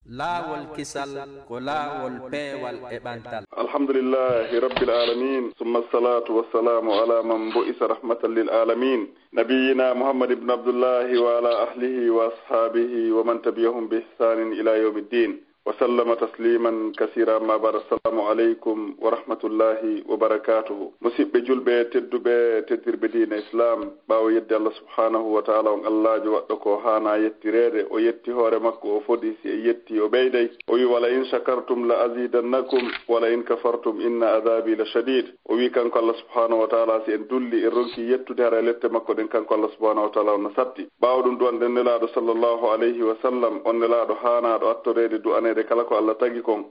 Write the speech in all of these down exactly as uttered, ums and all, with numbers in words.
Laawol kisal ko laawol peewal e ɓantal. الحمد لله رب العالمين، ثم الصلاة والسلام على من بعث رحمة للعالمين، نبينا محمد بن عبد الله، وعلى أهله وأصحابه ومن تبعهم بإحسان إلى يوم الدين، وسلم تسليما كثيرا. أما بعد، السلام عليكم ورحمة الله وبركاته. Musiɓɓe julɓe tedduɓe, teddirɓe diina Islam, ɓaawo yedde Allah subhanahu wa ta'ala, on Allaajo waɗɗo ko haana yettireede, o yetti hoore makko, o fodi si en yetti o ɓeyday. O wi: "Wala in shakartum la azidannakum, wala in kafartum inna adhabi la shadid." O wi kanko Allah subhanahu wa ta'ala, si en dulli, en ronki yettude, hara e lette makko ɗen, kanko Allah subhanahu wa ta'ala on na satti. Ɓaawo ɗum du'anɗen Nelaaɗo sallallahu alayhi wa sallam, on Nelaaɗo haanaaɗo attoreede, du'aneede kala ko Allah tagi kon.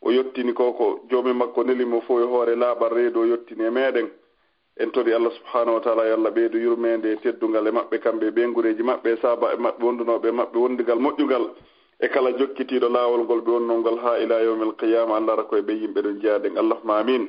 O yettini ko ko Joomi makko neli mo fof e hoore laaɓal reedu, o yettini e meɗen. En tori Allah subhanahu wa ta'ala yo Allah ɓeydu yurmeende e teddungal e maɓɓe kamɓe e ɓeynguureeji maɓɓe e sahaabaaɓe maɓɓe wondunooɓe e maɓɓe wondigal moƴƴungal, e kala jokkitiiɗo laawol ngol ɓe wonnoo ngol haa ila yawmil qiyaama, Allah ara ko e ɓe yimɓe ɗon jeyaɗen. Allahumma amin.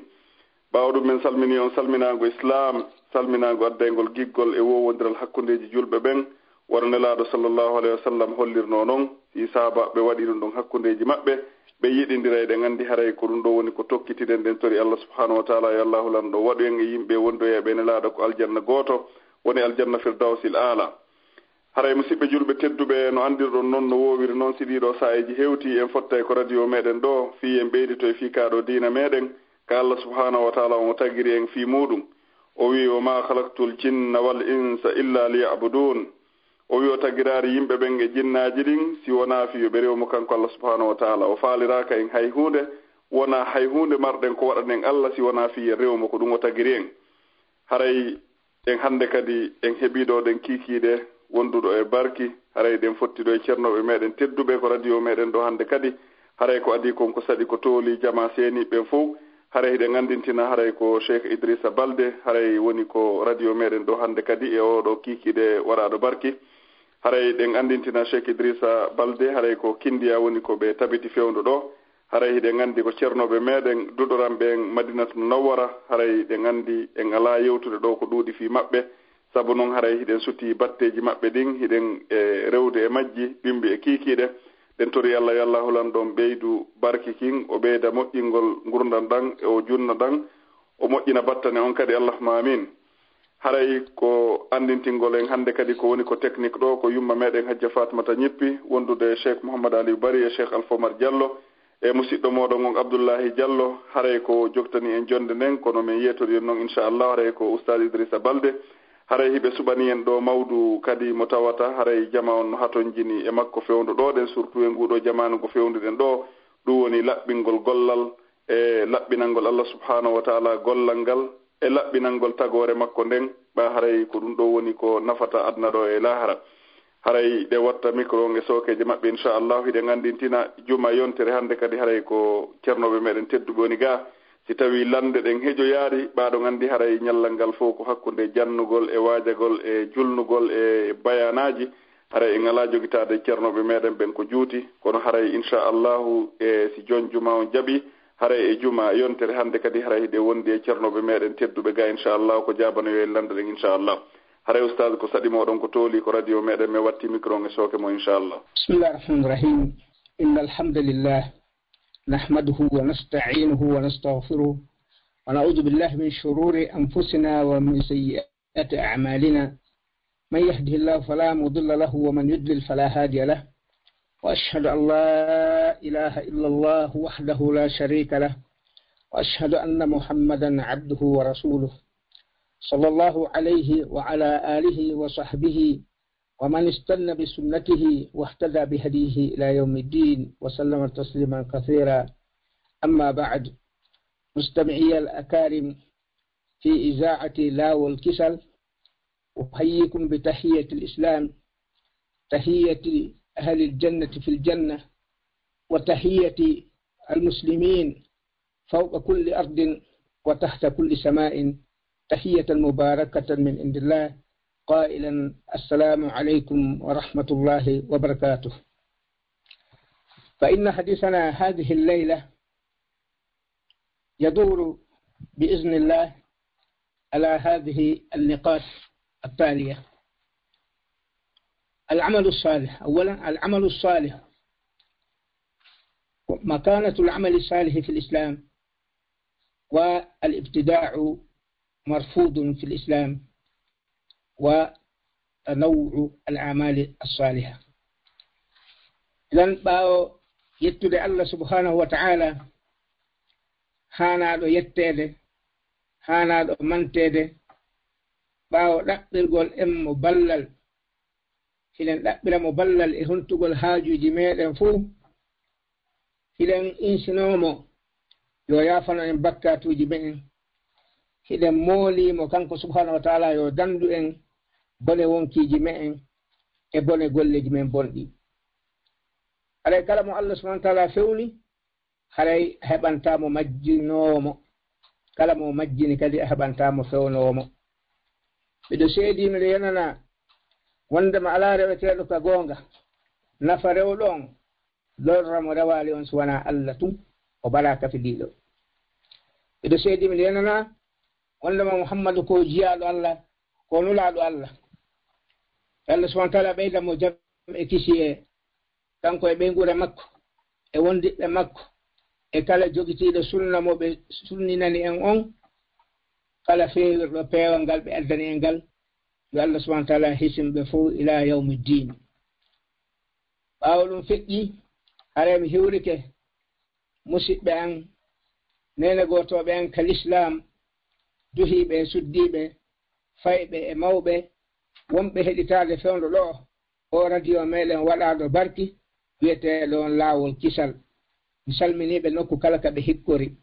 Ɓaawo ɗum, men salminii on salminaango Islaam, salminaango addayngol giggol e woowondiral hakkundeeji julɓe ɓen, wano Nelaaɗo sallallahu alayhi wa sallam hollirnoo non. Si sahaabaaɓe waɗii ɗum ɗon hakkundeeji maɓɓe, ɓe yiɗindira, eɗen anndi haray ko ɗum ɗoo woni ko tokkitiɗen. Ɗen tori Allah subhanahu wa ta'ala yo Allahu Lanɗo waɗu en e yimɓe wondoya e ɓe Nelaaɗo ko aljanna gooto, woni aljanna Firdawsil Aala. Haray musiɓɓe julɓe tedduɓe, no anndirɗon non, no woowiri non, si ɗii ɗoo saa'iiji hewtii, en fottay ko radio meɗen ɗoo, fii en ɓeydito e fii kaa ɗoo diina meɗen, ka Allah subhanahu wa ta'ala on o tagiri en fii muuɗum. O wi'i: "Wa ma khalaqtul jinna wal insa illa liya'budun." O wi'i o tagiraali yimɓe ɓen e jinnaaji ɗin si wonaa fii yo ɓe rewu mo kanko Allah subhanahu wa ta'ala. O faaliraaka en hay huunde, wonaa hay huunde marɗen ko waɗanen Allah si wonaa fii en rewu mo, ko ɗum o tagiri en. Haray en hannde kadi en heɓii ɗoo ɗen kiikiiɗe wonduɗo e barki, haray ɗen fotti ɗoo e cernooɓe meɗen tedduɓe ko radio meɗen ɗoo hannde kadi. Haray ko adii kon ko saɗi ko tooli jamaa seeniiɓe ɓen fow. Haray hiɗen anndintina haray ko Cheikh Idrissa Balde, haray woni ko radio meɗen ɗoo hannde kadi e oo ɗoo kiikiiɗe waɗaaɗo barki. Haray ɗen anndintina Cheikh Idrissa Balde, haray ko Kindiya woni ko ɓe tabiti fewndo ɗoo. Haray hiɗen anndi ko cernooɓe meɗen duɗoranɓe en Madinatu Munawwara, haray ɗen anndi en alaa yewtude ɗoo ko ɗuuɗi fii maɓɓe. Sabu non haray hiɗen sutii batteeji maɓɓe ɗin, hiɗen e rewde e majji, ɓimɓe e kiikiiɗe. Ɗen tori Allah yo Allahu Lanɗo on ɓeydu barki kin, o ɓeyda moƴƴingol ngurndan ɗan, e o junna ɗan, o moƴƴina battane on kadi, Allahumma amin. Haray ko anndintingol en hannde kadi ko woni ko technique ɗoo, ko yumma meɗen Hajja Fatmata Ñippi, wondude e Cheikh Mouhammad Aliou Bari e Cheikh Alpha Omar Diallo, e musiɗɗo mooɗon on Abdullahi Diallo. Haray ko joktani en jonnde nden, kono men yeetori en non, inchallah, haray ko Oustaz Idrissa Balde. Haray hiɓe suɓani en ɗoo mawdu kadi mo tawata haray jama on no hatonjini e makko fewndo ɗoo ɗen, surtout e nguu ɗoo jamaanu ko fewnduɗen ɗoo, ɗum woni laɓɓingol gollal e laɓɓinangol Allah subhanahu wa ta'ala gollal ngal, e laɓɓinangol tagoore makko nden, ɓa haray ko ɗum ɗoo woni ko nafata aduna ɗoo e laahara. Haray ɗe watta micro on e sookeeje maɓɓe, inchallahu. Hiɗen anndintina juma yontere hannde kadi, haray ko cernooɓe meɗen tedduɓe woni gaa. Si tawii lannde ɗen hejoyaali, ɓa ɗon anndi haray ñallal ngal fow ko hakkunde jannugol e waajagol e julnugol e bayaanaaji. Haray en alaa jogitaade cernooɓe meɗen ɓen ko juuti, kono haray inchallahu, e si jon juma on jaɓi, haray e juma yontere hannde kadi, haray hiɗe wondi e cernooɓe meɗen tedduɓe gaa, inchallahu, ko jaabanoyo en lannde ɗen, inchallahu. Haray Oustaz, ko saɗi mooɗon ko tooli, ko radio meɗen, mi watti micro on e sooke mo, inchallah. بسم الله الرحمن الرحيم. إن الحمد لله نحمده ونستعينه ونستغفره ونعوذ بالله من شرور أنفسنا ومن سيئات أعمالنا. من يهده الله فلا مضل له ومن يضلل فلا هادي له. وأشهد أن لا إله إلا الله وحده لا شريك له. وأشهد أن محمدا عبده ورسوله. صلى الله عليه وعلى آله وصحبه ومن استن بسنته واهتدى بهديه إلى يوم الدين وسلم تسليما كثيرا. أما بعد، مستمعي الأكارم في إذاعة لاو الكسل، أحييكم بتحية الإسلام، تحية أهل الجنة في الجنة، وتحية المسلمين فوق كل أرض وتحت كل سماء، تحية مباركة من عند الله، قائلا: السلام عليكم ورحمة الله وبركاته. فإن حديثنا هذه الليلة يدور بإذن الله على هذه النقاط التالية. العمل الصالح. أولا، العمل الصالح مكانة العمل الصالح في الإسلام، والابتداع مرفوض في الإسلام، وتنوع الأعمال الصالحة. Idan ɓaawo yettude Allah subhanahu wa ta'ala, haanaaɗo yetteede, haanaaɗo manteede, ɓaawo ɗaɓɓirgol en mo ballal, hiɗen ɗaɓɓira mo ballal e huntugol haajuuji meeɗen fuu, hiɗen insinoo mo yo yaafano en bakkaatuuji me'en, hiɗen moolii mo kanko subhanahu wa ta'ala yo dandu en bone wonkiiji me'en e bone golleeji men bonɗi. Haray kala mo Allah subhanahu wa ta'ala fewni, haray a heɓantaa mo majjinoowo mo. Kala mo majjini kadi a heɓantaa mo fewnoowo mo. Miɗo seedii, miɗo yenanaa wondema alaa reweteeɗo ka goonga, nafa rewɗo on, lorra mo rewaali on si wanaa Allah tun, o balaa kafidiiɗo. Miɗo seedii, miɗo yenanaa wondema Muhammadu ko jiyaaɗo Allah, ko nulaaɗo Allah. Allah subhanahu wa ta'ala ɓeyda mo jam e kisiyee, kanko e ɓeynguure makko, e wondiɓɓe makko, e kala jogitiiɗo sunna mo ɓe sunninani en on, kala feewirɗo peewal ngal ɓe addani en ngal, yo Allah subhanahu wa ta'ala hisin ɓe fow ila yawmi ddin. Ɓaawo ɗum feƴƴi, haray mi hiwrike, musiɓɓe an, neene gootooɓe an ka lislaam, duhiiɓe e suddiiɓe, fayɓe e mawɓe, wonɓe heɗitaade fewndo ɗoo, oo radio meɗen waɗaaɗo barki, wiyeteeɗo on Laawol Kisal. Mi salminiiɓe nokku kala ka ɓe hikkori.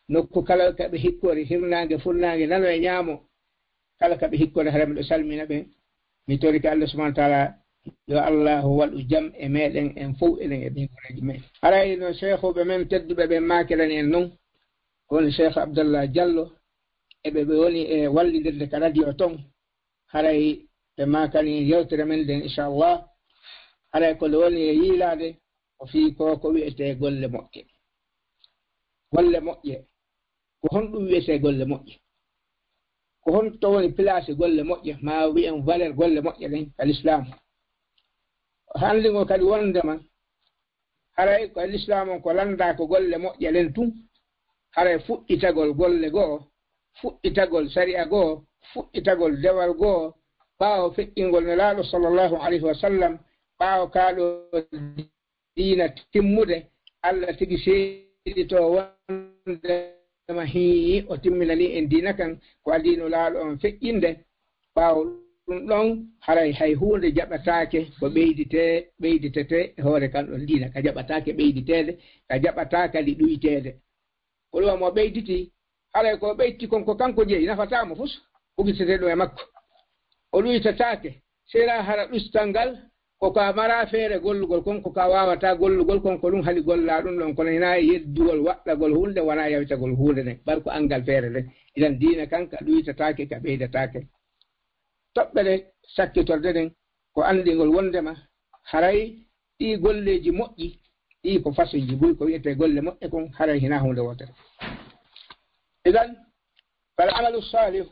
Nokku kala ka ɓe hikkori, hirnaange, funnaange, nano e ñaamo. Kala ka ɓe hikkori, hara miɗo salmina ɓe. Mi torike Allah subhanahu wa ta'ala, yo Allahu waɗu jam e meɗen en fow, enen e ɓeynguureeji men. Haray no seekhuɓe men tedduɓe ɓen maakirani en non, ko woni Seekh Abdallah Diallo, e ɓe ɓe woni e wallindirde ka radio ton. Haray ɓe maakani yewtere men nden, inchallah. Haray ko nde woni e yiilaade, ko fii ko, ko wi'etee golle moƴƴe. Golle moƴƴe. Ko honɗum wi'etee golle moƴƴe? Ko honto woni place golle moƴƴe, maa wi'en valeur golle moƴƴe ɗen ka lislaam? Ko anndingol kadi wondema, haray ko e lislaam on ko lanndaa ko golle moƴƴe ɗen tun. Haray fuɗɗitagol golle goo, fuɗɗitagol sariya goo, fuɗɗitagol dewal goo, ɓaawo feƴƴingol Nelaaɗo sallallahu alayhi wa sallam, ɓaawo kaa ɗoo diina timmude, Allah tigi seeditoo wondema hii o timminanii en diina kan, ko adii Nulaaɗo on feƴƴinde. Ɓaawo ɗum ɗon, haray hay huunde jaɓataake ko ɓeyditee, ɓeyditetee e hoore kan ɗon diina, ka jaɓataake ɓeyditeede, ka jaɓataa kadi ɗuyteede. Ko ɗum mo ɓeyditi, haray ko ɓeyditi kon ko kanko jeyi, nafataa mo fus, ugitetee ɗum e makko. O ɗuytataake, sera hara ɗustal ngal, ko ka mara feere gollugol kon, ko ka waawata gollugol kon, ko ɗum haɗi gollaa ɗum ɗon, kono hinaa e yeddugol, waɗɗagol huunde, wonaa yawitagol huunde nden, bar ko anngal feere nden. Idan diina kan ka ɗuytataake, ka ɓeydataake. Toɓɓere sakkitorde nden ko anndingol wondema haray ɗii golleeji moƴƴi, ɗii ko fasoji buy, ko wi'etee golle moƴƴe kon, haray hinaa huunde wootere. Idan, فالعمل الصالح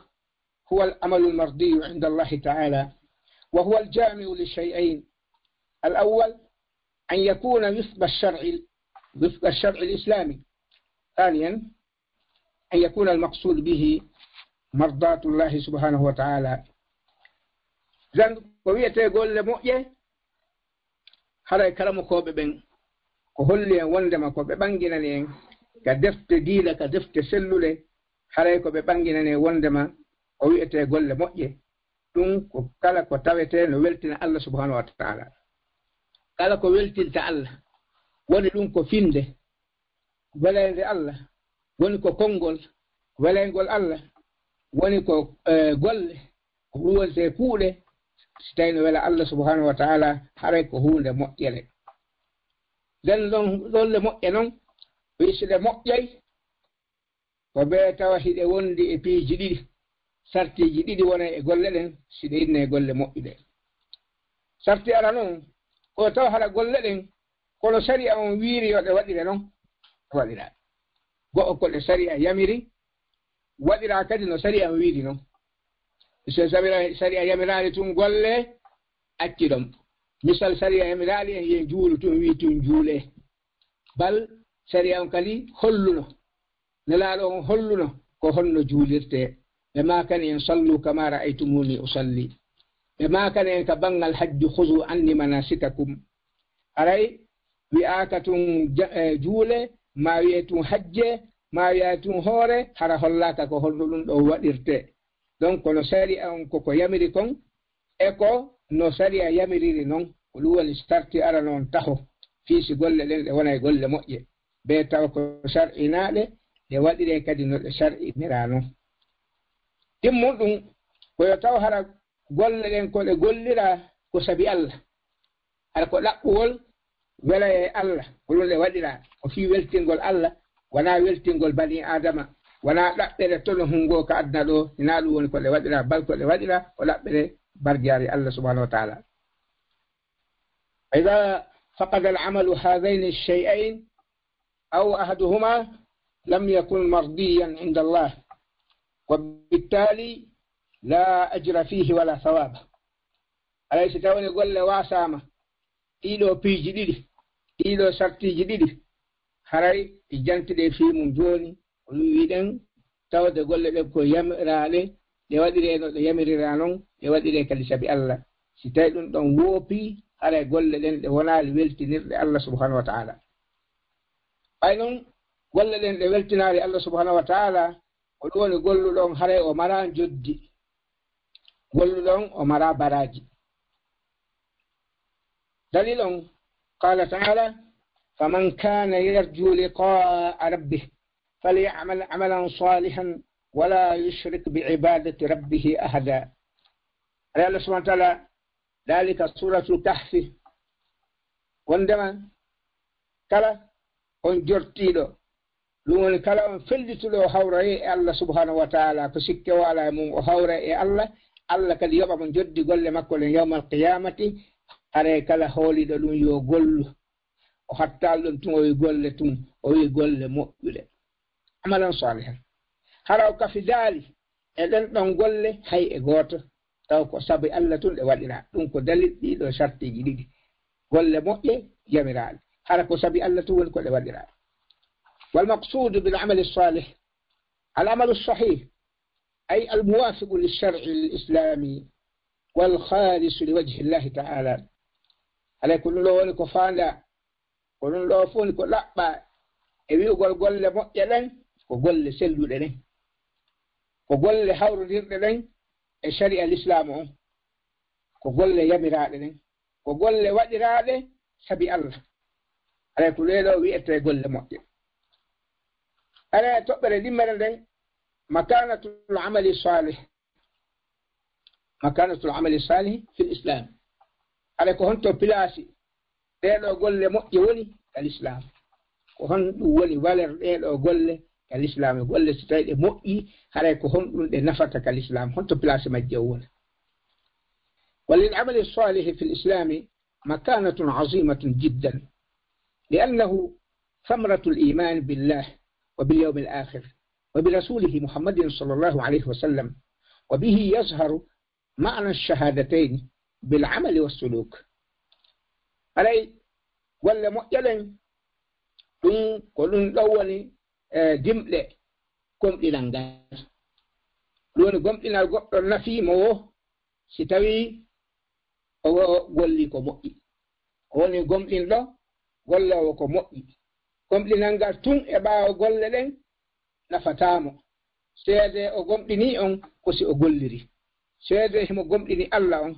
هو العمل المرضي عند الله تعالى، وهو الجامع لشيئين. الأول أن يكون وفق الشرع، وفق الشرع الإسلامي. ثانيا أن يكون المقصود به مرضاة الله سبحانه وتعالى. Idan ko wi'etee golle moƴƴe, haray karamokooɓe ɓen ko holli en wondema ko ɓe ɓanginani en ka defte diina, ka defte selluɗe, haray ko ɓe ɓanginani en wondema ko wi'etee golle moƴƴe. Ɗum ko kala ko tawetee no weltina Allah subhanahu wa ta'ala. Kala ko weltinta Allah, woni ɗum ko finde, weleende Allah, woni ko konngol, weleengol Allah, woni ko, eh, golle, ko huwantee kuuɗe, si tawii no wela Allah subhanahu wa ta'ala, haray ko huunde moƴƴere. Nden ɗon, ɗon le moƴƴe non, ɓe si ɗe moƴƴay, ko ɓe tawa hiɗe wondi e piiji ɗiɗi, sartiiji ɗiɗi wonay e golle ɗen, si ɗe innee golle moƴƴuɗe. Sarti ara non, ko tawa hara golle ɗen, kono sariya on wiiri yo ɗe waɗire non, ɗe waɗira. Go'o ko ɗe sariya yamiri, waɗira kadi no sariya on wiiri non. So sariya, sariya yamiraali tun golle, acci ɗon. Misal, sariya yamiraali en yen juulu tun, wii tun juulee. Bal sariya on kadi holluno, Nelaaɗo on holluno ko honno juulirtee. Ɓe maakani en, "Sallu kama ra'aytumuni usalli." Ɓe maakani en ka banngal hajju, "Khuzu anni manasikakum." Haray wi'aaka tun ja-, eh, juule, maa wi'e tun hajje, maa wi'e tun hoore, hara hollaaka ko honno ɗun ɗon waɗirtee. Donc, kono sariya on koko yamiri kon, e ko no sariya yamiriri non, ko ɗun woni sarti arano on taho, fii si golle ɗen ɗe wonay golle moƴƴe, ɓe tawa ko sar'inaaɗe, ɗe waɗiree kadi no ɗe sar'iniraa non. Timmun ɗun, ko yo taw hara golle ɗen ko ɗe golliraa ko sabi Alla. Hara ko ɗaɓɓuwol wela e Alla, ko ɗun ɗe waɗiraa, ko fii weltingol Alla, wanaa weltingol banii Aadama, wanaa ɗaɓɓere tono hungo ka aduna ɗoo, hinaa ɗun woni ko ɗe waɗiraa, bal ko ɗe waɗiraa ko ɗaɓɓere barjaari Alla subhaanahu wa ta'aalaa. Fa idaa faqada al-amalu haadayni ash-shay'ayni aw ahaduhumaa lam yakun mardiyyan inda Allah, wa bittaali laa ajra fiihi wa laa sawaab. Haray si tawii golle waasaama, ɗii ɗoo piiji ɗiɗi, ɗii ɗoo sartiiji ɗiɗi, haray ɗi jantiɗe fii mun jooni, ko wi'uɗen tawde golle ɗen ko yamiraaɗe, ɗe waɗiree no ɗe yamiriraa non, ɗe waɗiree kadi sabi Alla. Si tawii ɗun ɗon woopii, haray golle ɗen ɗe wonaali weltinirɗe Alla subhaanahu wa ta'aalaa. Ɓay non, golle ɗen ɗe weltinaali Alla subhaanahu wa ta'aalaa, ko ɗun woni golluɗo on haray o maraa njoddi. Golluɗo on o maraa baraaji. Dalil on, qaala ta'aalaa, "Faman kaana yarjuu liqaa'a rabbih, falya'mal 'amalan saalihan, wa laa yushrik bi 'ibaadati rabbihi ahadaa." Haray Alla subhaanahu wa ta'aalaa daali ka Suuratul Kahfi, wondema kala on jortiiɗo, ɗun woni kala on fellituɗo o hawra e Alla subhaanahu wa ta'aalaa, ko sikke o alaa e mun, o hawra e Alla, Alla kadi yoɓa mo njoddi golle makko ɗen yawmal qiyaamati, haray kala hooliiɗo ɗun yo gollu. O hattaali ɗon tun, o wi'i golle tun, o wi'i golle moƴƴuɗe. Amalan saalihan. Hara o kafidaali e ɗen ɗon golle hay e gooto, taw ko sabi Alla tun ɗe waɗiraa. Ɗun ko dalil ɗii ɗoo sartiiji ɗiɗi. Golle moƴƴe yamiraaɗe. Hara ko sabi Alla tun woni ko ɗe waɗiraa. Wal maqsuudu bil amali saalih, al amalu sahiih, ay al muwaafiqu lish shar'i al islaami wal khaalisu li wajhi Llaahi ta'aalaa. Haray ko ɗun ɗoo woni ko faandaa, ko ɗun ɗoo fof woni ko ɗaɓɓaa e wi'ugol golle moƴƴe ɗen, ko golle selluɗe ɗen, ko golle hawrondirɗe ɗen e sariya Lislaamu on, ko golle yamiraaɗe ɗen, ko golle waɗiraaɗe sabi Alla. Haray ko ɗee ɗoo wi'etee golle moƴƴe. Haray toɓɓere ɗimmere nden, makaanatul amali saalih. Makaanatul amali saalih fil islaam. Haray ko honto pilaasi ɗee ɗoo golle moƴƴe woni ka Lislaam? Ko honɗun woni valeur ɗee ɗoo golle ka Lislaam? E golle si tawii ɗe moƴƴii, haray ko honɗun ɗe nafata ka Lislaam? Honto pilaasi majje o woni? Wa lil amali saalihi fil islaami makaanatun aziimatun jiddan, li annahu samratul iimaani billaahi wa bil yawmil aakhir wa bi rasuulihi Muhammadin sallallaahu alayhi wa sallam, wa bihi yazharu ma'na shahaadatayni bil amali was suluuk. Haray golle moƴƴe ɗen, ɗun ko ɗun ɗon woni, eh, dimɗe gomɗinal ngal. Ɗun woni gomɗinal goɗɗo nafii mo woo si tawii o gollii ko moƴƴi. O woni gomɗinɗo golloowo ko moƴƴi. Gomɗinal ngal tun e ɓaawo golle ɗen nafataa mo. Seedee o gomɗinii on ko si o golliri. Seedee himo gomɗini Alla on.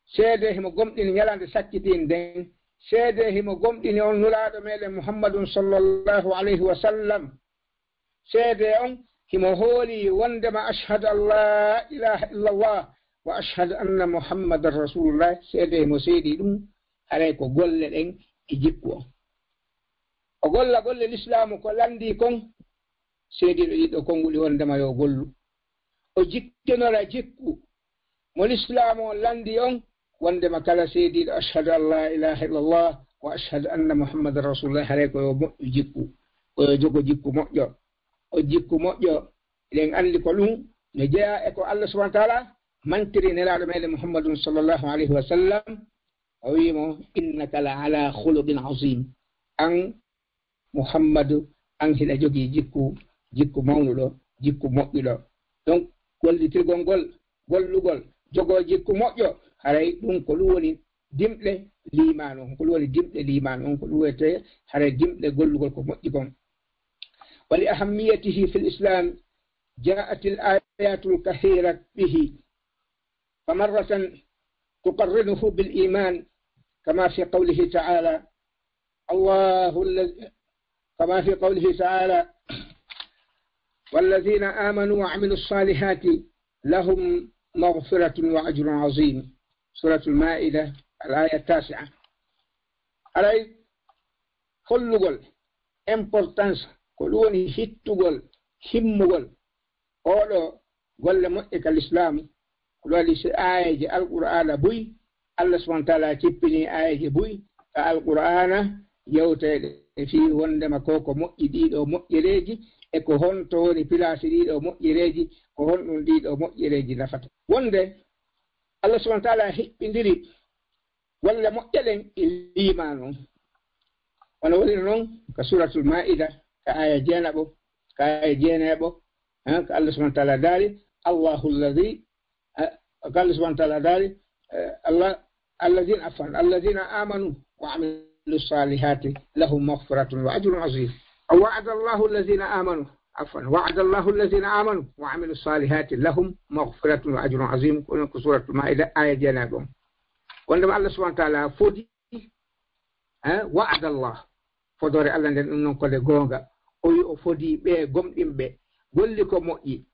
Seedee himo gomɗini ñalaande sakkitiinde nden. Seedee himo gomɗini on Nulaaɗo meɗen Muhammadun sallallaahu alayhi wa sallam. Seedee on himo hoolii wondema ashhadu an laa ilaaha illallah wa ashhadu anna Muhammadan rasuulullah. Seedee himo seedii ɗun, haray ko golle ɗen e jikku on. O golla golle Lislaamu ko lanndii kon, seediiɗo ɗiɗo konguɗi wondema yo gollu. O jikkinora jikku mo Lislaamu on lanndii on, wondema kala seediiɗo ashhadu an laa ilaaha illallah wa ashhadu anna Muhammadan rasuulullah, haray ko yo moƴƴu jikku, ko yo jogo jikku moƴƴo. O jikku moƴƴo, eɗen anndi ko ɗun no jeyaa e ko Alla subhaanahu wa ta'aalaa mantiri Nelaaɗo meɗen Muhammadun sallallaahu alayhi wa sallam, o wi'i mo, "Innaka la ala khuluqin azim." An Muhammadu, an hiɗa jogii jikku, jikku mawnuɗo, jikku moƴƴuɗo. Donc, gollitirgol ngol, gollugol, jogoo jikku moƴƴo, haray ɗum ko ɗum woni dimɗe liimaanu on, ko ɗum woni dimɗe liimaanu on, ko ɗum wiyetee haray dimɗe gollugol ko moƴƴi kon. ولأهميته في الإسلام جاءت الآيات الكثيرة به، فمرة تقرنه بالإيمان، كما في قوله تعالى: الله الذي، كما في قوله تعالى: والذين آمنوا وعملوا الصالحات لهم مغفرة وأجر عظيم. سورة المائدة، الآية التاسعة. Haray hollugol importance, ko ɗum woni hittugol, himmugol ooɗoo golle moƴƴe ka lislaamu, ko ɗum waɗi si aayeeje Alqur'aana buy, Allah subhaanahu wa ta'aalaa cippinii aayeeje buy ka Alqur'aana, yewteeɗe fii wonndema ko ko moƴƴi ɗiiɗoo moƴƴereeji, e ko honto woni pilaasi ɗiiɗoo moƴƴereeji, ko honɗum ɗiiɗoo moƴƴereeji nafata. Wonnde Allah subhaanahu wa ta'aalaa hiɓɓindiri golle moƴƴe ɗen e liimaanu on. Wano woniri non ka Suuratul Maa'ida, ka aaya jeenaɓo, ka aaya jeenayaɓo, eh, ka Allah subhaanahu wa ta'aalaa daali: الله الذي, eh, ka Allah subhaanahu wa ta'aalaa daali, eh, Allah, الذين, عفوا، الذين آمنوا وعملوا الصالحات لهم مغفرة وأجر عظيم. وعد الله الذين آمنوا، عفوا، وعد الله الذين آمنوا وعملوا الصالحات لهم مغفرة وأجر عظيم. Ko Suuratul Maa'ida, aaya jeenayaɓo on. Wonndema Allah subhaanahu wa ta'aalaa fodi, eh, وعد الله. Fodoore Allah nden ɗum non ko nde goonga. O wi'i o fodi ɓee gomɗinɓe, golli ko moƴƴi,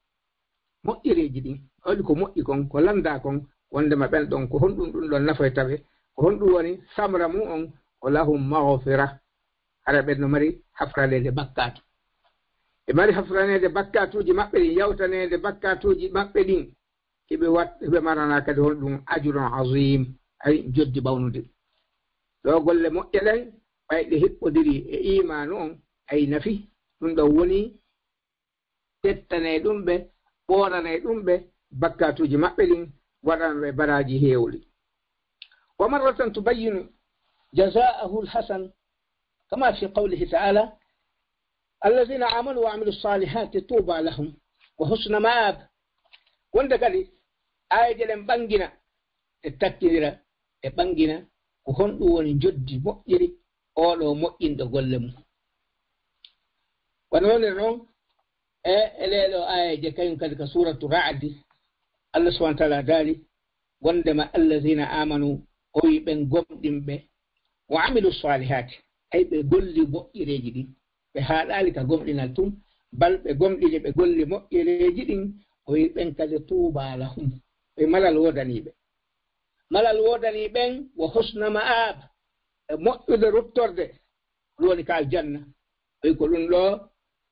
moƴƴereeji ɗin, o waɗi ko moƴƴi kon, ko lanndaa kon, wonndema ɓen ɗon, ko honɗum ɗum ɗon nafoyta ɓe, ko honɗum woni samra mum on, ko لهم مغفرة. Hara ɓen no mari hafraneede bakkaatu. Ɓe mari hafraneede bakkaatuuji maɓɓe ɗin, yawtaneede bakkaatuuji maɓɓe ɗin. Hiɓe wat-, hiɓe maranaa kadi honɗum? أجر عظيم, ay, njoddi mawnundi. Ɗoo golle moƴƴe ɗen, ɓay ɗe hiɓɓondiri e iimaanu on, ay, nafi. Ɗum ɗon woni tettanee ɗum ɓe, ɓooranee ɗum ɓe bakkaatuuji maɓɓe ɗin, waɗana ɓe baraaji heewɗi. ومرة تبين جزاءه الحسن، كما في قوله تعالى: الذين آمنوا وعملوا الصالحات طوبى لهم وحسن مآب. Wonnde kadi, aayeeje ɗen ɓanngina, ɗe takkindira, ɗe ɓanngina ko honɗum woni njoddi moƴƴiri ooɗoo moƴƴinɗo golle mum. Wano woniri non, e, e ɗee ɗoo aayeeje kañum kadi ka Suuratu Ra'di, Allah subhaanahu wa ta'aalaa daali, wonndema الذين آمنوا, o wi'i ɓen gomɗinɓe, وعملوا الصالحات, ay, ɓe golli moƴƴereeji ɗin, ɓe haaɗaali ka gomɗinal tun, bal ɓe gomɗini, ɓe golli moƴƴereeji ɗin, o wi'i ɓen kadi طوبى لهم, ɓe malal woodanii ɓe. Malal woodanii ɓen, وحسن مآب, e moƴƴude ruttorde, ɗum woni ka aljanna. Ɓay ko ɗum ɗoo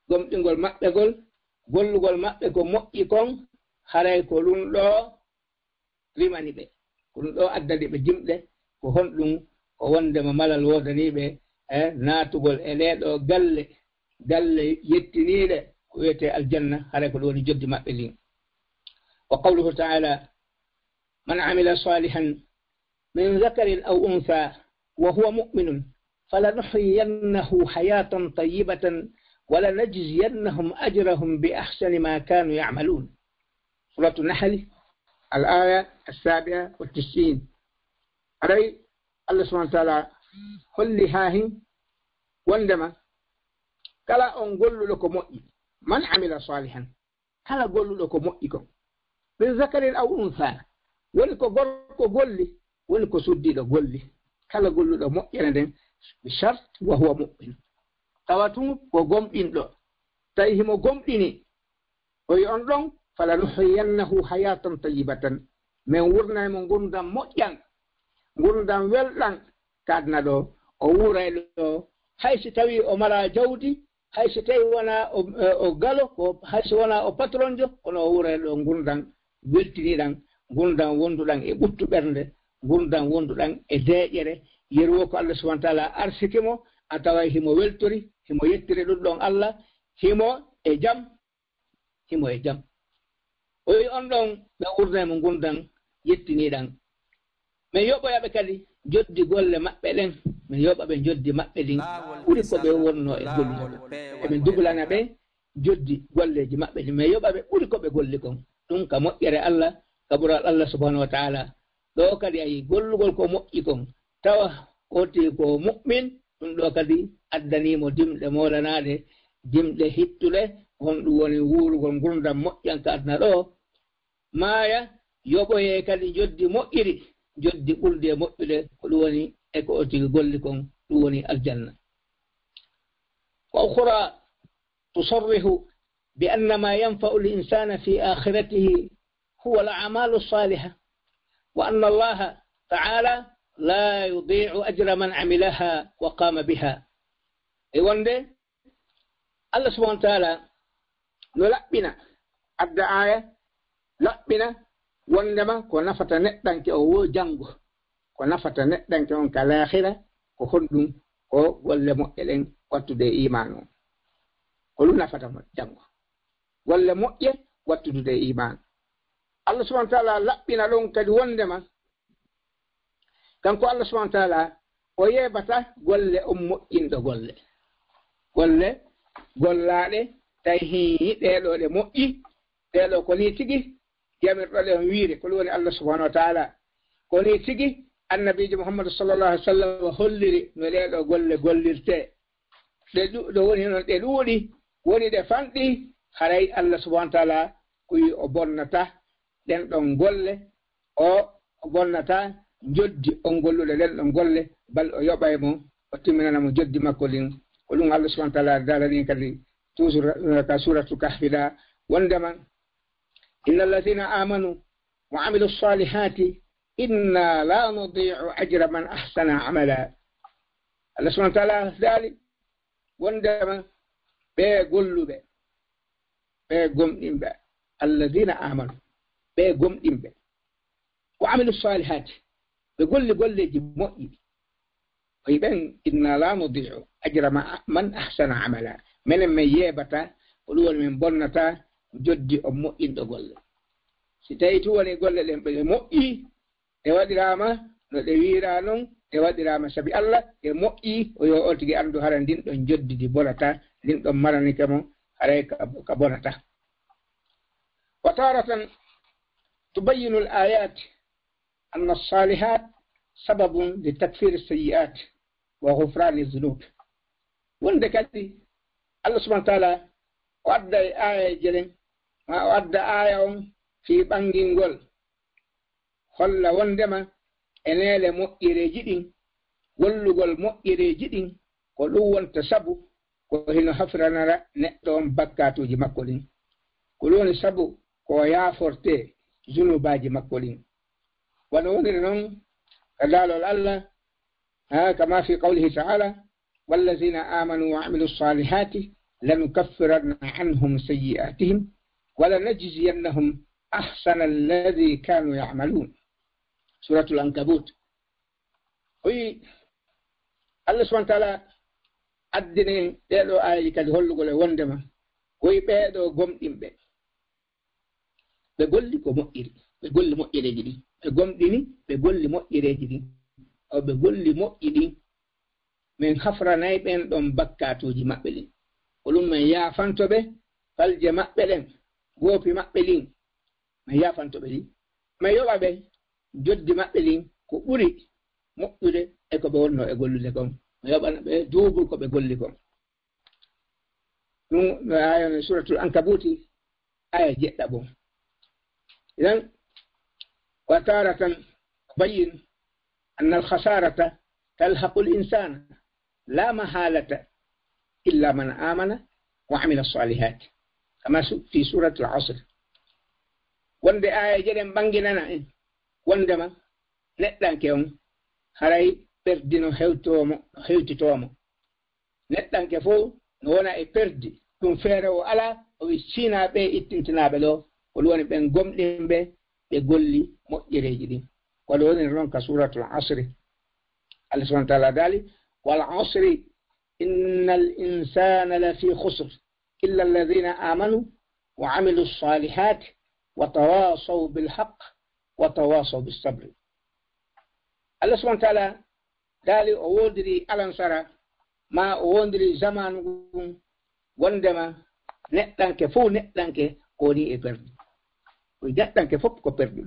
gomɗingol maɓɓe ngol, gollugol maɓɓe ko moƴƴi kon, haray ko ɗum ɗoo rimani ɓe. Ko ɗum ɗoo addani ɓe dimɗe, ko honɗum? Ko wonndema malal woodanii ɓe, e, naatugol e ɗee ɗoo galle, galle yettiniiɗe, ko wiyetee aljanna, haray ko ɗum woni njoddi maɓɓe ndin. وقوله تعالى: من عمل صالحا من ذكر أو أنثى وهو مؤمن فلنحيينه حياة طيبة ولنجزينهم أجرهم بأحسن ما كانوا يعملون. سورة النحل، الآية السابعة والتسعين. Haray Allah subhaanahu wa ta'aalaa holli haa hin wonndema kala on golluɗo ko moƴƴi, من عمل صالحا, kala golluɗo ko moƴƴi kon, من ذكر أو أنثى, woni ko gorko golli, woni ko suddiiɗo golli, kala golluɗo moƴƴere nden, بشرط وهو مؤمن, tawa tun ko gomɗinɗo, tawi himo gomɗini, o wi'i on ɗon, فلنحيينه حياة طيبة, men wurnay mo ngurndan moƴƴan, ngurndan welɗan ka aduna ɗoo, o wuuray ɗoo, hay si tawii o maraa jawdi, hay si tawii wonaa o, o galo, ko hay si wonaa o patronjo, kono o wuuray ɗoo ngurndan weltiniiɗan, ngurndan wonduɗan e ɓuttu ɓernde, ngurndan wonduɗan e deeƴere, yeru woo ko Allah subhaanahu wa ta'aalaa arsiki mo, a taway himo weltori, himo yettiri ɗum ɗon Allah, himo e jam, himo e jam. O wi'i on ɗon, ɓe wurnay mo ngurndan yettiniiɗan. Men yoɓoya ɓe kadi njoddi golle maɓɓe ɗen. min yoɓa ɓe njoddi maɓɓe ɗin ɓuri ko ɓe wonno e gollude. Emin dublana ɓe njoddi golleeji maɓɓe ɗin, min yoɓa ɓe ɓuri ko ɓe golli kon. Ɗum ka moƴƴere Allah, ka ɓural Allah subhanahu wa ta'ala. Ɗo kadi ayi gollugol ko moƴƴi kon, tawa oti ko mu'min, ɗum ɗo kadi addanii mo dimɗe moolanaaɗe, dimɗe hittuɗe, honɗum woni wuurugol ngurndan moƴƴan ka aduna ɗo, maaya, yoɓoyee kadi njoddi moƴƴiri, njoddi ɓurdi e moƴƴude, ko ɗum woni e ko o tigi golli kon, ɗum woni aljanna. Wa ukhra tusarrihu bi anna ma yanfa'u al-insana fi akhiratihi huwa al-a'malu as-salihah, wa anna Allaha ta'ala la yudhi'u ajra man 'amilaha wa qama biha. E wonde Allah subhanahu wa ta'ala no laɓɓina, adda aaya, laɓɓina wondema ko nafata neɗɗanke o wo janngo, ko nafata neɗɗanke on ka laakhira, ko honɗum? Ko golle moƴƴe ɗen wattude e iimaan on. Ko ɗum nafata mo janngo. Golle moƴƴe wattudude e iimaan. Allah subhanahu wa ta'ala laɓɓina ɗon kadi wondema kanko Allah subhanahu wa ta'ala o yeebata golle on moƴƴinɗo golle. Golle gollaaɗe tawi hii ɗee ɗoo ɗe moƴƴi, ɗee ɗoo ko nii tigi yamirɗo ɗe on wiire, ko ɗum woni Allah subhanahu wa ta'ala. Ko nii tigi Annabiijo Muhammadu sallallahu alaihi wa sallam holliri no ɗee ɗoo golle gollirtee. Ɗe ɗu-, ɗo woni noon ɗe ɗuuɗi, woni ɗe fanɗi, haray Allah subhanahu wa ta'ala kuwi o bonnata ɗen ɗon golle, o, o bonnata njoddi on golluɗo ɗen ɗon golle, bal o yoɓay mo, o timminana mo njoddi makko ɗin. Ko ɗum Allah subhanahu wa ta'ala daalani kadi toujours, eh, ka Suratul Kahfi ɗa, wondema, "Inna alladhina amanu wa amilu salihati inna la nudi'u ajra man ahsana amala." Allah subhanahu wa ta'ala daali wondema ɓe golluɓe, ɓe gomɗinɓe, alladhina amanu, ɓe gomɗinɓe, wa amilu salihati, ɓe golli golleeji moƴƴi, o yi ɓen, "Inna la nudi'u ajra ma-, man ahsana amala." Menen men yeebata, ko ɗum woni men bonnata joddi on moƴƴinɗo golle. Si tawi tun woni golle ɗen ɓe moƴƴi, ɗe waɗiraama no ɗe wiiraa non, ɗe waɗiraama sabi Allah, ɗe moƴƴi, o yo o tigi anndu hara ndin ɗon joddi ndi bonata, ndin ɗon maranike mo, haray ka, ka bonata. Wa taratan tubayyinu al-ayat anna as-salihat sababun li takfiri as-sayyi'at wa ghufrani adh-dhunub. Wonde kadi, Allah subhanahu wa ta'ala o adda e aayeeje ɗen, ma o adda aaya on fii ɓangingol, holla wondema e neele moƴƴereeji ɗin, gollugol moƴƴereeji ɗin, ko ɗum wonta sabu ko hino hafiranara neɗɗo on bakkaatuuji makko ɗin. Ko ɗum woni sabu ko o yaafortee junubaaji makko ɗin. Wano woniri non ka daalol Allah, haa kama fi qawlihi ta'ala, "Wallazina amanu wa amilu salihati lanukaffiranna anhum sayyi'atihim wa lanajziyannahum ahsana alladhi kanu ya'malun." Suratul Ankabut. O yi Allah subhanahu wa ta'ala addini ɗee ɗoo aayeeji kadi hollugol e wondema ko yi ɓee ɗoo gomɗinɓe. Ɓe golli ko moƴƴiri, ɓe golli moƴƴereeji ɗin, ɓe gomɗini, ɓe golli moƴƴereeji ɗin. O ɓe golli moƴƴi ɗin, men hafranay ɓen ɗon bakkaatuuji maɓɓe ɗin. Ko ɗum men yaafanto ɓe falje maɓɓe ɗen, goopi maɓɓe ɗin, men yaafanto ɓe ɗin. Men yoɓa ɓe joddi maɓɓe ɗin ko ɓuri moƴƴude e ko ɓe wonno e gollude kon. Men yoɓana ɓe duubul ko ɓe golli kon. Ɗum no aaya on e Suratul Ankabuti, aaya jeɗɗaɓo. Idan, wa taratan bayyin anna al-khasarata talhaqu al-insana la mahalata illa man amana wa amila salihat. Kama su-, fi Suratul Asr. Wonde aaya jeɗen ɓanginana en, wondema neɗɗanke on haray perdino hewtoomo, hewtitoomo. Neɗɗanke fof no wona e perdi, ɗum feere o alaa, o wi siinaaɓe ittintinaaɓe ɗo, ko ɗum woni ɓen gomɗinɓe, ɓe golli moƴƴereeji ɗin. Ko ɗum woni non ka Suratul Asri. Allah subhanahu wa ta'ala daali, "Wal asri, innal insana lafi khusr, illa alladhina amanu wa amilu salihati wa tawasaw bil haqq wa tawasaw bis sabr." Allah subhanahu wa ta'ala Taali o woodiri alansara, ma o woodiri zamaanu ngun, wondema neɗɗanke fof neɗɗanke ko woni e perdu. Ko neɗɗanke fof ko perdu.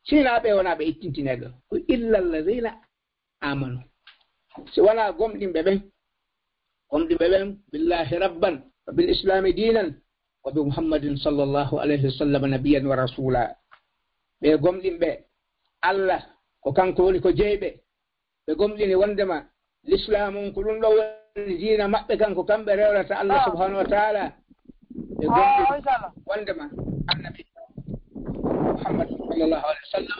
Sinaa ɓe wonaa ɓe ittintineeɗo, ko illa alladhina amanu. Si wonaa gomɗinɓe ɓen, gomɗinɓe ɓen, billahi rabban, wa bil islami diinan, wa bi Muhammadin sallallahu alayhi wa sallam nabiyyan wa rasula. Ɓe gomɗinɓe Allah, ko kanko woni ko jeyɓe, ɓe gomɗini wondema Lislaam on ko ɗum ɗo woni diina maɓɓe, kanko kamɓe rewrata Allah subhanahu wa taala. Ɓe gomɗini wondema Annabi Muhammad sallallahu alaihi wa sallam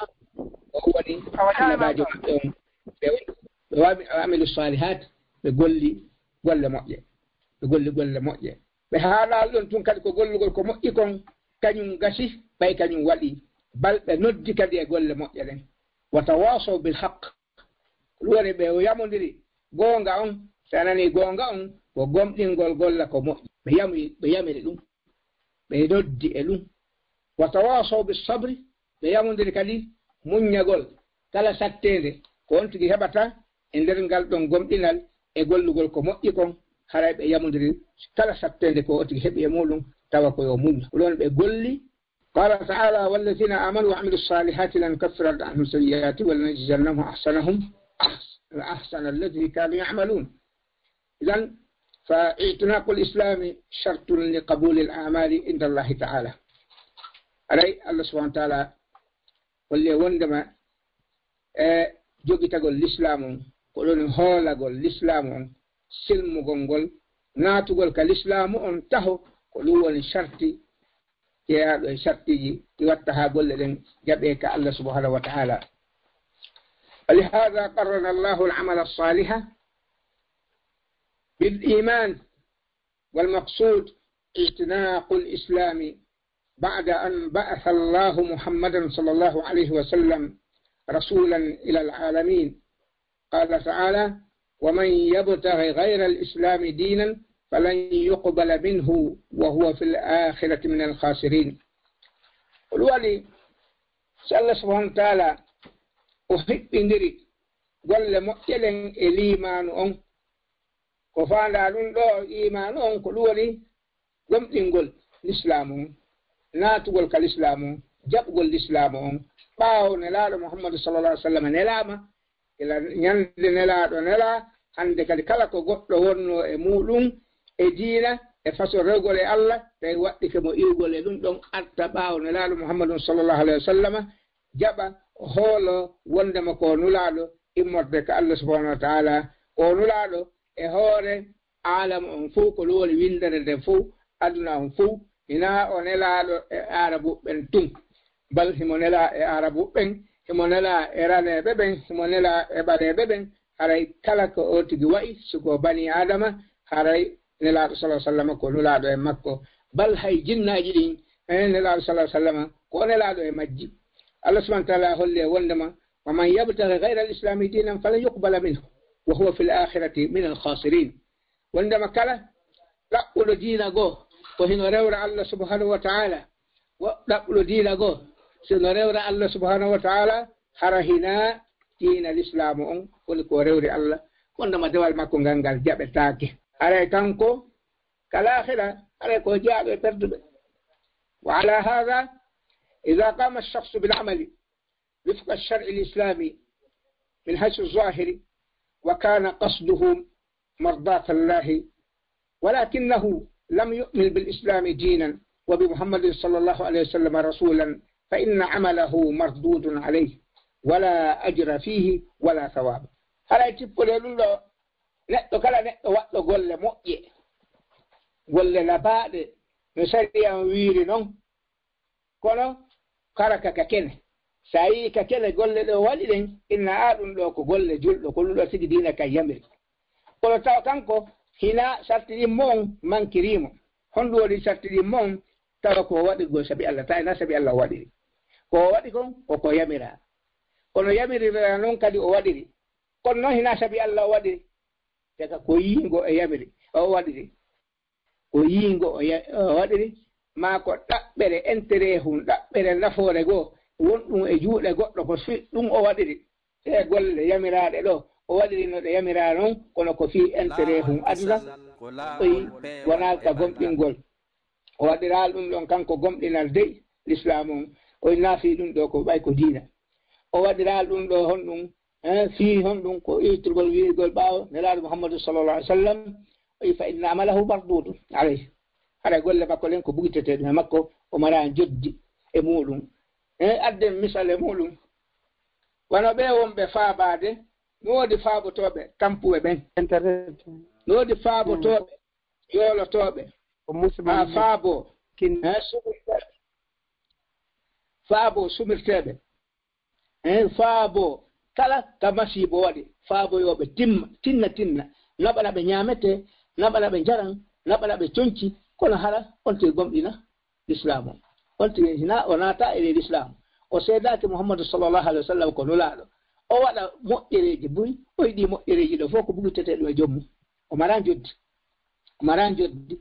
o woni annabaajo maɓɓe on. Ɓe ɓe waɗi amilu salihat, ɓe golli golle moƴƴe, ɓe golli golle moƴƴe. Ɓe haalaali ɗon tun kadi ko gollugol ko moƴƴi kon, kañum gasi, ɓay kañum waɗi, bal ɓe noddi kadi e golle moƴƴe ɗen. Wa tawasaw bil haqq. Ko ɗum woni ɓe yamondiri goonga on, si a nani goonga on, ko gomɗingol golla ko moƴƴi. Ɓe yami, ɓe yamiri ɗum, ɓe noddi e ɗum. Wa tawasaw bis sabri, ɓe yamondiri kadi muññagol kala satteende ko on tigi heɓata e nder ngal ɗon gomɗinal e gollugol ko moƴƴi kon, haray ɓe yamondiri kala satteende ko on tigi heɓi e muɗum, tawa ko yo muñño. Ko ɗon ɓe golli. قال تعالى: والذين آمنوا وعملوا الصالحات لنكفرن عنهم سيئاتهم ولنجزينهم أحسنهم أحس-، أحسن الذي كانوا يعملون. إذن فاعتناق الإسلام شرط لقبول الأعمال عند الله تعالى. Aray Allah subhanahu wa taala holli wondema e jogitagol lislaam on, ko ɗon hoolagol lislaam on, silmugol ngol, naatugol ka lislaamu on taho, ko ɗum woni sarti jeyaaɗo e sartiiji ɗi watta haa golle ɗen jaɓee ka Allah subhanahu wa ta'ala. ولهذا قرن الله العمل الصالح بالإيمان، والمقصود اعتناق الإسلام بعد أن بعث الله محمدا صلى الله عليه وسلم رسولا إلى العالمين. قال تعالى: ومن يبتغ غير الإسلام دينا فلن يقبل منه وهو في الآخرة من الخاسرين. Ko ɗum waɗi, si Allah subhanahu wa ta'ala o hiɓɓindiri golle moƴƴe ɗen e liimaanu on, ko faandaa ɗum ɗo iimaanu on, ko ɗum woni gomɗingol lislaamu on, naatugol ka lislaamu on, jaɓugol lislaamu on, ɓaawo Nelaaɗo Muhammadu sallallahu alaihi wa sallam nelaama, ila ñande Nelaaɗo nelaa, hande kadi kala ko goɗɗo wonnoo e muuɗum e diina, e façon rewgol e Allah, tawi waɗɗike mo iwgol e ɗum ɗon arta ɓaawo Nelaaɗo Muhammadu sallallahu alaihi wa sallam, jaɓa, hoolo wondema ko Nulaaɗo immorde ka Allah subhanahu wa ta'ala, ko Nulaaɗo e hoore aalamu on fow, ko ɗum woni winndere nden fow, aduna on fow, hinaa o nelaaɗo e Aarabuɓe ɓen tun, bal himo nelaa e Aarabuɓe ɓen, himo nelaa e raneeɓe ɓen, himo nelaa e ɓaleeɓe ɓen, haray kala ko o tigi wa'i, si ko bani Aadama, haray Nelaaɗo sallallahu alaihi wa sallam ko Nulaaɗo e makko, bal hay jinnaaji ɗin, eh, Nelaaɗo sallallahu alaihi wa sallam ko o nelaaɗo e majji. Allah subhanahu wa ta'ala holli e wondema: ومن يبتغ غير الإسلام دينا فلن يقبل منه وهو في الآخرة من الخاسرين. Wondema kala ɗaɓɓuɗo diina goo, ko hino rewra Allah subhanahu wa ta'ala. Wo ɗaɓɓuɗo diina goo, si no rewra Allah subhanahu wa ta'ala, hara hinaa diina lislaamu on, woni ko rewri Allah, wondema dewal makko ngal, ngal jaɓetaake. Haray kanko, ka laakhira, haray ko jeyaaɓe e perduɓe. وعلى هذا، إذا قام الشخص بالعمل وفق الشرع الإسلامي من حيث الظاهر، وكان قصده مرضاة الله، ولكنه لم يؤمن بالإسلام دينا وبمحمد صلى الله عليه وسلم رسولا، فإن عمله مردود عليه، ولا أجر فيه ولا ثواب. Haray tippode ɗum ɗo, neɗɗo kala neɗɗo waɗɗo golle moƴƴe, golle labaaɗe, no sariya on wiiri non, kono kara ka, ka kene. Si a yi'i ka kene golle ɗe o waɗi ɗen, inna a ɗum ɗo ko golle julɗo, ko ɗum ɗo tigi diina kan yamiri. Kono tawa kanko hina sarti ɗin mo on mankiri mo. Honɗum woni sarti ɗin mo on? Tawa ko o waɗirgol sabi Allah, tawa hina sabi Allah o waɗiri. Ko o waɗi kon, ko ko yamira. Kono yamiri non kadi o waɗiri. Kono non hina sabi Allah o waɗiri. Daga ko yiingo e yamiri, o waɗiri. Ko yiingo o ya-, o waɗiri, maa ko ɗaɓɓere intérêt hun, ɗaɓɓere nafoore goo, wonɗum e juuɗe goɗɗo, ko si ɗum o waɗiri. Ɗee golle yamiraaɗe ɗo, o waɗiri no ɗe yamiraa non, kono ko fii intérêt hun aduna, oyi wonaa ka gomɗingol. O waɗiraa ɗum ɗon kanko gomɗinal dey l'islam on, oyi naa fii ɗum ɗo ko ɓay ko diina. O waɗiraa ɗum ɗo honɗum, eh, fii honɗum ko irtirgol wi'irgol ɓaawo Nelaaɗo Muhammadu sallallahu alaihi wasallam, oyi fa inna amalahu mardudun alayhi. Haɗa golle makko ɗen ko bugiteteeɗum e makko, o maraa joddi e muɗum. Eh, adden misal e muɗum. Wano ɓe wonɓe faabaade, no woodi faabotooɓe tampuɓe ɓen. Internet. No woodi faabotooɓe, yoolotooɓe. Ko musulman haa faabo. Kin- Eh, suɓirteeɓe. Faabo sumirteeɓe. Eh, faabo kala ka masiibo waɗi. Faaboyooɓe timma, tinna, tinna. Naɓa naɓe ñaamete, naɓa naɓe njaran, naɓa naɓe conci. Kono hara on te gomɗina Lislaamu. On tigi hina o naata e ley Lislaamu. O seedaaki Muhammadu sallallahu alaihi wasallam ko nulaaɗo. O waɗa moƴƴereeji buy, o yiɗi moƴƴereeji ɗo fof ko bugitete ɗum e joom mum. O maraa joddi. O maraa joddi.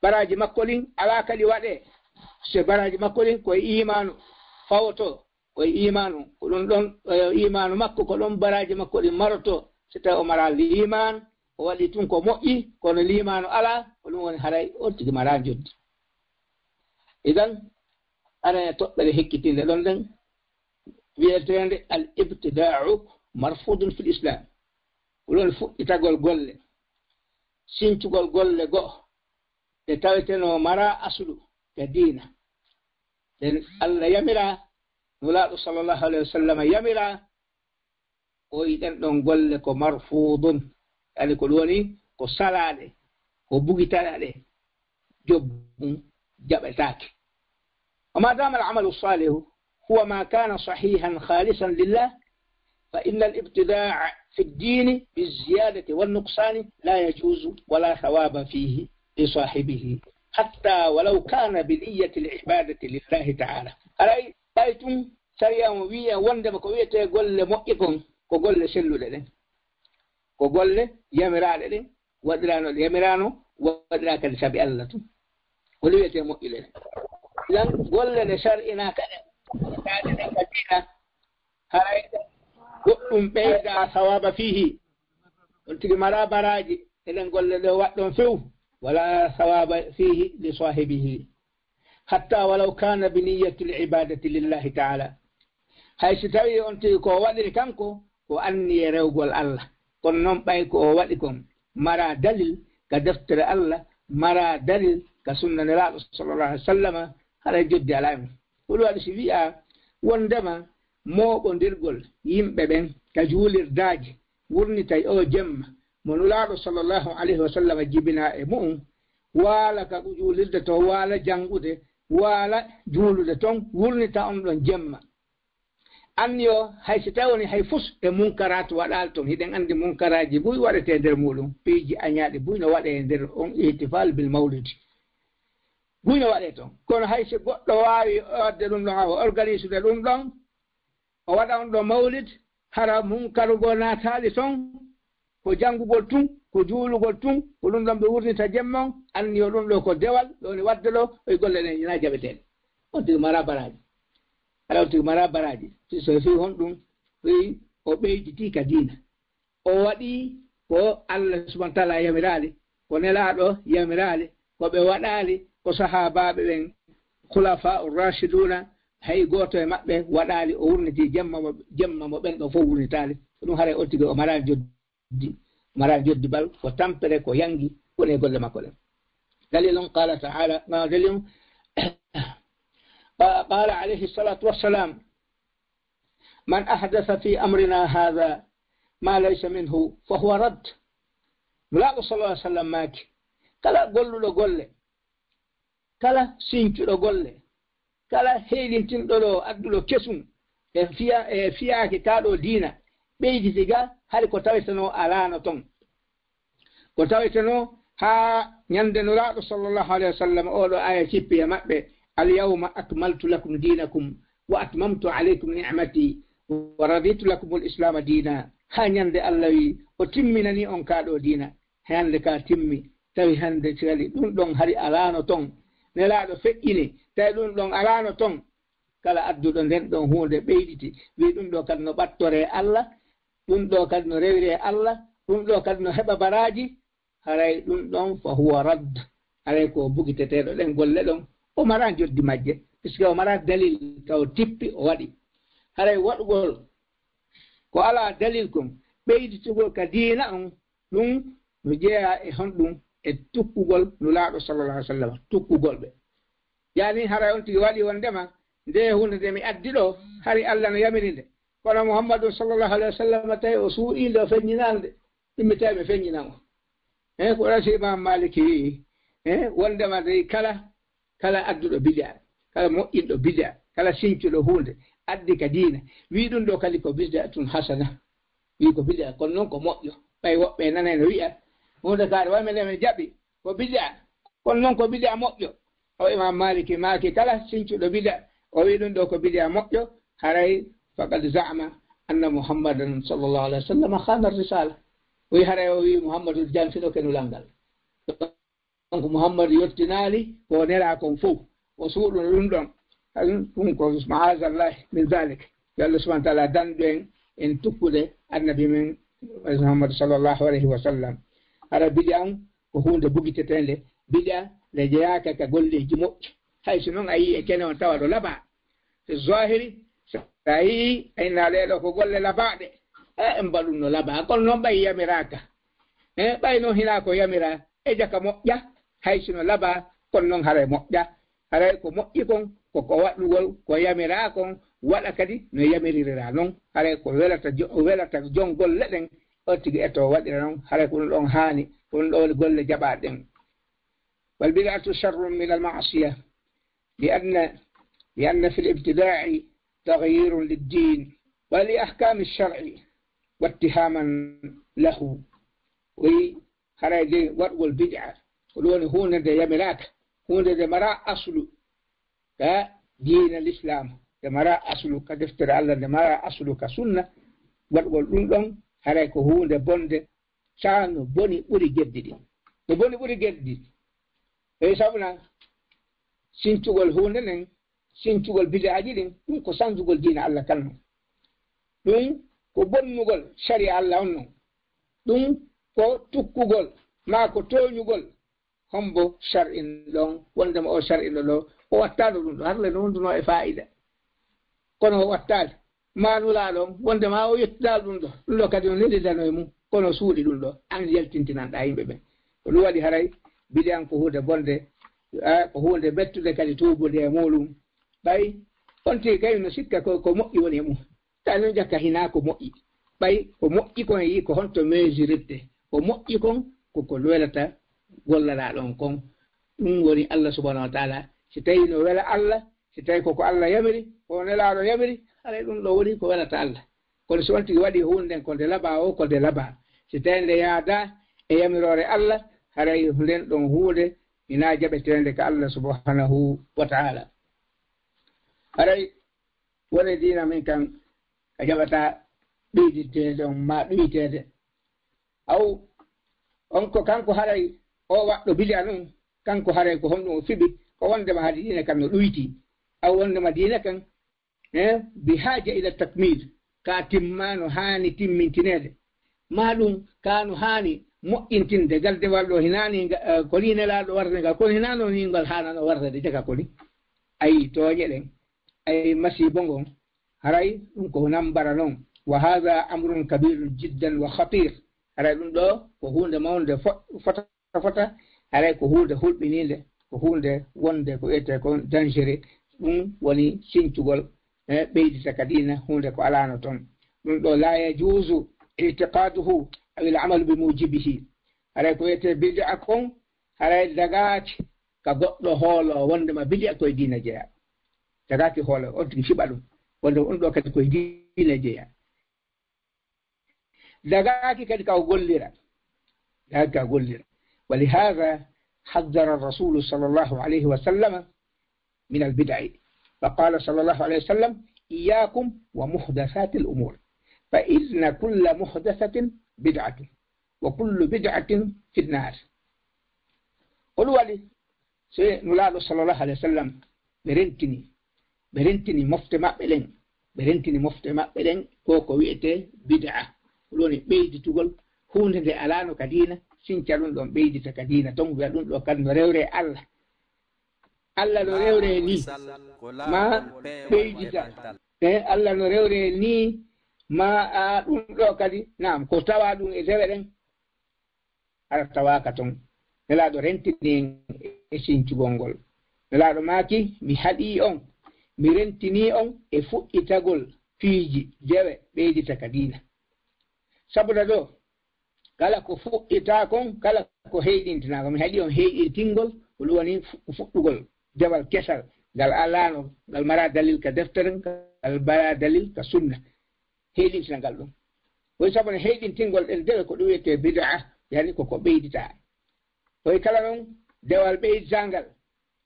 Baraaji makko ɗin alaa kadi waɗee. Se baraaji makko ɗin ko e iimaanu fawotoo. Ko e iimaanu. Ko ɗum ɗon, e iimaanu makko, ko ɗon baraaji makko ɗin marotoo. Si tawi o maraa liimaan, o waɗi tun ko moƴƴi, kono liimaanu alaa, ko ɗum woni haray on tigi maraa joddi. Idan, aɗa e toɓɓere hekkitinde ɗon ɗen, wiyeteende al ibtidaa'u marfudun fil islam. Ko ɗum woni fuɗɗitagol golle, sincugol golle go'o, ɗe tawetenoo maraa asulu e diina. Ɗen Allah yamiraa, Nulaaɗo sallallahu alaihi wasallam yamiraa, o yi ɗen ɗon golle ko marfuudun, yani ko ɗum woni ko salaaɗe, ko bugitaaɗe, jobbum jaɓetaake. وما دام العمل الصالح هو ما كان صحيحا خالصا لله، فإن الابتداع في الدين بالزيادة والنقصان لا يجوز ولا ثواب فيه لصاحبه، حتى ولو كان بنية العبادة لله تعالى. Haray ɓay tun sariya on wi'i en wondema ko wi'etee golle moƴƴe kon, ko golle selluɗe ɗen, ko golle yamiraaɗe ɗen, waɗiraano ɗe yamiraano, waɗiraa kadi sabi Allah tun. Ko ɗum wi'etee moƴƴude ɗen. Idan golle ɗe shar'inaaka ɗen, waɗaade ɗen ka diina, haray goɗɗum ɓeydaa sawaaba fiihi. On tigi maraa baraaji e ɗen golle ɗe waɗɗon few, wala sawaaba fiihi li saahibihi. Hatta walaw kana bi niyyatil ibadati lillahi ta'ala. Hay si tawi on tigi ko o waɗiri kanko, ko anniye rewgol Allah. Kono non ɓay ko o waɗi kon, mara dalil ka deftere Allah, mara dalil ka sunna Nelaaɗo sallallahu alaihi wasallama, haray joddi alaa e mum. Ko ɗum waɗi si wi'a wondema mooɓondirgol yimɓe ɓen ka juulirdaaji wurnitay o jemma mo Nulaaɗo sallallahu alaihi wasallama jibinaa e mu'un, waala ka juulirde to, waala jangude, waala juulude ton, wurnita on ɗon jemma. Anniyo, hay si tawi woni hay fus e munkaraatu waɗaali ton, hiɗen anndi munkaraaji buy waɗetee nder muɗum, piiji añaaɗi buy no waɗee e nder on ihtifal bil mawlidi. Buy no waɗee ton. Kono hay si goɗɗo waawi wadde ɗum ɗon, o organisude ɗum ɗon, o waɗa on ɗo mawlid, hara munkaru goo naataali ton, ko janngugol tun, ko juulugol tun, ko ɗum ɗon ɓe wurnita jemma on, anniyo ɗum ɗo ko dewal, ɗo woni wadde ɗo, oyi golle ɗen ina jaɓeteeɗe. On tigi mara baraaji. Hara on tigi mara baraaji. Si so fii honɗum, fii o ɓeyditii ka diina. O waɗi ko Allah subhanahu wa ta'ala yamiraali, ko Nelaaɗo yamiraali, ko ɓe waɗaali, ko sahaabaaɓe ɓen, khulafa ar-rashiduna, hay gooto e maɓɓe waɗaali, o wurniti jemma mo, jemma mo ɓen ɗo fof wurnitaali. Ko ɗum haray on tigi o mara joddi, mara joddi bal, ko tampere, ko yangi, woni e golle makko ɗen. Dalil on, qala ta'ala, ma dalil on, qa-, qala alayhi salatu wassalam, man ahdatha fi amrina hadha ma laysa minhu fa huwa radd. Nulaaɗo sallallahu alaihi wasallam maaki, kala golluɗo golle, kala sincuɗo golle, kala heylintinɗo ɗo adduɗo kesum e fiya-, e fiyaake kaa ɗo diina, ɓeyditi ga hari ko tawetenoo alaano ton. Ko tawetenoo haa ñande Nulaaɗo sallallahu alaihi wasallam, oo ɗo aaya cippi e maɓɓe, "Al-yawma akmaltu lakum dinakum wa atmamtu alaykum ni'mati wa raditu lakumul islama dina." Haa ñande Allah wi, o timminani on kaa ɗo diina. Hande ka timmi, tawi hande si kadi ɗum ɗon hari alaano ton. Nelaaɗo feƴƴini, tawi ɗum ɗon alaano ton. Kala adduɗo nden ɗon huunde ɓeyditi, wi ɗum ɗo kadi no ɓattoree Allah, ɗum ɗo kadi no rewiri e Allah, ɗum ɗo kadi no heɓa baraaji, haray ɗum ɗon fa huwa radd, haray ko bugiteteeɗo ɗen golle ɗon, o mara njoddi majje, puisque o mara dalil ka o tippi o waɗi. Haray waɗugol ko alaa dalil kon, ɓeyditugol ka diina on, ɗum no jeyaa e honɗum? E tukkugol Nulaaɗo sallallahu alaihi wasallam, tukkugol ɓe. Yani haray on tigi waɗi wondema nde hunde nde mi addi ɗo, hari Allah no yamiri nde. Kono Muhammadu sallallahu alaihi wasallam tawi o suuɗii nde, o feññinaano nde. Ɗum mi tawi mi feññinan o. E ko ɗon si Imam Maliki wi'i, e wondema dey kala, kala adduɗo bid'a, kala moƴƴinɗo bid'a, kala sincuɗo hunde, addi ka diina, wi'i ɗum ɗo kadi ko bid'atun hasana. Wi'i ko bid'a, kono non ko moƴƴo. Ɓay woɓɓe nanay no wi'a, hunde kaare wa men, men jaɓi, ko bid'a, kono non ko bid'a moƴƴo. O Imam Maliki maaki, kala sincuɗo bid'a, o wi'i ɗum ɗo ko bid'a moƴƴo, haray faqad za'ama anna Muhammadan sallallahu alaihi wasallam khana risala. O wi'i haray o wi'i Muhammadu janfino ke nulal ngal. Donc Muhammadu yottinaali ko o nelaa kon fow. O suuɗuno ɗum ɗon. Ɗum ko ma'azallah min zalik. Yo Allah subhanahu wa ta'ala dandu en, en tukkude annabi men Muhammad sallallahu alaihi wasallam. Hara bid'a on ko hunde bugiteteende. Bid'a nde jeyaaka ka golleeji moƴƴi. Hay so non a yi'i e kene on tawa ɗo labaa. Fi zahiri, so a yi'i, a inna ɗee ɗo ko golle labaaɗe. E, en mbaɗum no labaa. Kono non ɓay yamiraaka. E, ɓay non hinaa ko yamiraa. E jaka moƴƴa, hay sino labaa, kono non haray moƴƴa. Haray ko moƴƴi kon, ko ko waɗugol, ko yamiraa kon, waɗa kadi no yamiririraa non. Haray ko welata jo-, welata jon golle ɗen, on tigi eto waɗira non. Haray ko ɗum ɗon haani, ko ɗum ɗon woni golle jaɓaaɗe ɗen. والبدعة شر من المعصية، لأن، لأن في الابتداع تغيير للدين ولأحكام الشرع واتهاما له. Wi haray de waɗugol bid'a, ko ɗum woni huunde nde yamiraaka, huunde nde mara aslu ka diina l'islam, nde mara aslu ka deftere Allah, nde mara aslu ka sunna. Waɗugol ɗum ɗon haray ko huunde bonde, caa no boni ɓuri geddi ɗin. No boni ɓuri geddi ɗin. Ɓey sabuna sincugol huunde nden, sincugol bid'aaji ɗin, ɗum ko sanzugol diina Allah kan non. Ɗum ko bonnugol sharia Allah on non. Ɗum ko tukkugol, maa ko tooñugol. Hombo shar'in ɗon, wondema o shar'ino ɗo, o wattaano ɗum ɗo, harle no wonduno e faa'ida. Kono o wattaali. Ma Nulaaɗo on, wondema o yettitaali ɗum ɗo. Ɗum ɗo kadi o nelidano e mum, kono o suuɗi ɗum ɗo. An yaltintinanɗaa yimɓe ɓen. Ko ɗum waɗi haray, bid'a ko huunde bonde, eh, ko huunde mettunde kadi tuubude e muɗum. Ɓay on tigi kay no sikka ko, ko moƴƴi woni e mum. Tawi noon jakka hinaa ko moƴƴi. Ɓay ko moƴƴi kon e yii ko honto mesurirte. Ko moƴƴi kon ko ko welata golloraaɗo on kon. Ɗum woni Allah subhanahu wa ta'ala. Si tawi no wela Allah, si tawi ko ko Allah yamiri, ko nelaaɗo yamiri, haray ɗum ɗo woni ko welata Allah. Kono si on tigi waɗi huunde nden ko nde labaa o, ko nde labaa. Si tawi nde yaadaa e yamiroore Allah, haray nden ɗon huunde hinaa jaɓeteende ka Allah subhanahu wa ta'ala. Haray woni diina min kan ka jaɓata ɓeyditeede on ma ɗuyteede. Aw on ko kanko haray o waɗɗo bid'a nun, kanko haray ko honɗum o fiɓi, ko wondema hadi diina kan no ɗuyti, aw wondema diina kan, eh, bi haaja ila takmil, ka timmaano haani timmintineede, ma ɗum ka no haani moƴƴintinde, gaddewal ɗo hinaani nga, eh, ko ni nelaaɗo warde ngal, kono hinaano ni ngal haanano warde de jaka ko ni. Ayi tooñe ɗen, ayi masiibo ngon, haray ɗum ko nambara non. Wa hadha amrun kabirun jiddan wa khatir. Haray ɗum ɗo ko huunde mawnde fo-, fota fota, haray ko huunde hulɓiniinde, ko huunde wonde ko wiyetee kon dangereux. Ɗum woni sincugol, e ɓeydita ka diina huunde ko alaano ton. Ɗum ɗo la yajuuzu i'tiqaaduhu aw il amalu bi muujibihi. Haray ko wiyetee bid'a kon, haray dagaaki ka goɗɗo hoolo wondema bid'a koye diina jeyaa. Dagaaki hoolo, on tigi fiɓa ɗum, wonde ɗum ɗo kadi koye diina jeyaa. Dagaaki kadi ka o gollira. Dagaaki ka o gollira. ولهذا حذر الرسول صلى الله عليه وسلم من البدع. فقال صلى الله عليه وسلم: إياكم ومحدثات الأمور، فإن كل محدثة بدعة، وكل بدعة في النار. Ko ɗum waɗi, so Nulaaɗo sallallahu alayhi wa sallam, ɓe rentini, ɓe rentini mofte maɓɓe ɗen, ɓe rentini mofte maɓɓe ɗen ko ko wiyetee bid'a. Ɗum woni ɓeyditugol huunde nde alaano ka diina, sinca ɗum ɗon ɓeydita ka diina ton, wiya ɗum ɗo kan no rewre Allah. Allah no rewre ni, ma ɓeydita. E Allah no rewre ni, ma a ɗum ɗo kadi, naam, ko tawa ɗum e dewe ɗen, hara tawaaka ton. Nelaaɗo rentini en e sincugol ngol. Nelaaɗo maaki, mi haɗi on, mi rentini on e fuɗɗitagol piiji dewe ɓeydita ka diina. Sabuda ɗo, kala ko fuɗɗitaa kon, kala ko heyɗintinaa kon, mi haɗi on heyɗintingol, ko ɗum woni fu-, fuɗɗugol dewal kesal, ngal alaano, ngal maraa dalil ka deftere, ngal maraa dalil ka sunna. Heyɗintina ngal ɗum. Koy sabu no heyɗintingol ɗen dewe ko ɗum wiyetee bid'a, yani ko ko ɓeyditaa. Koy kala ɗum dewal ɓeyditaa ngal,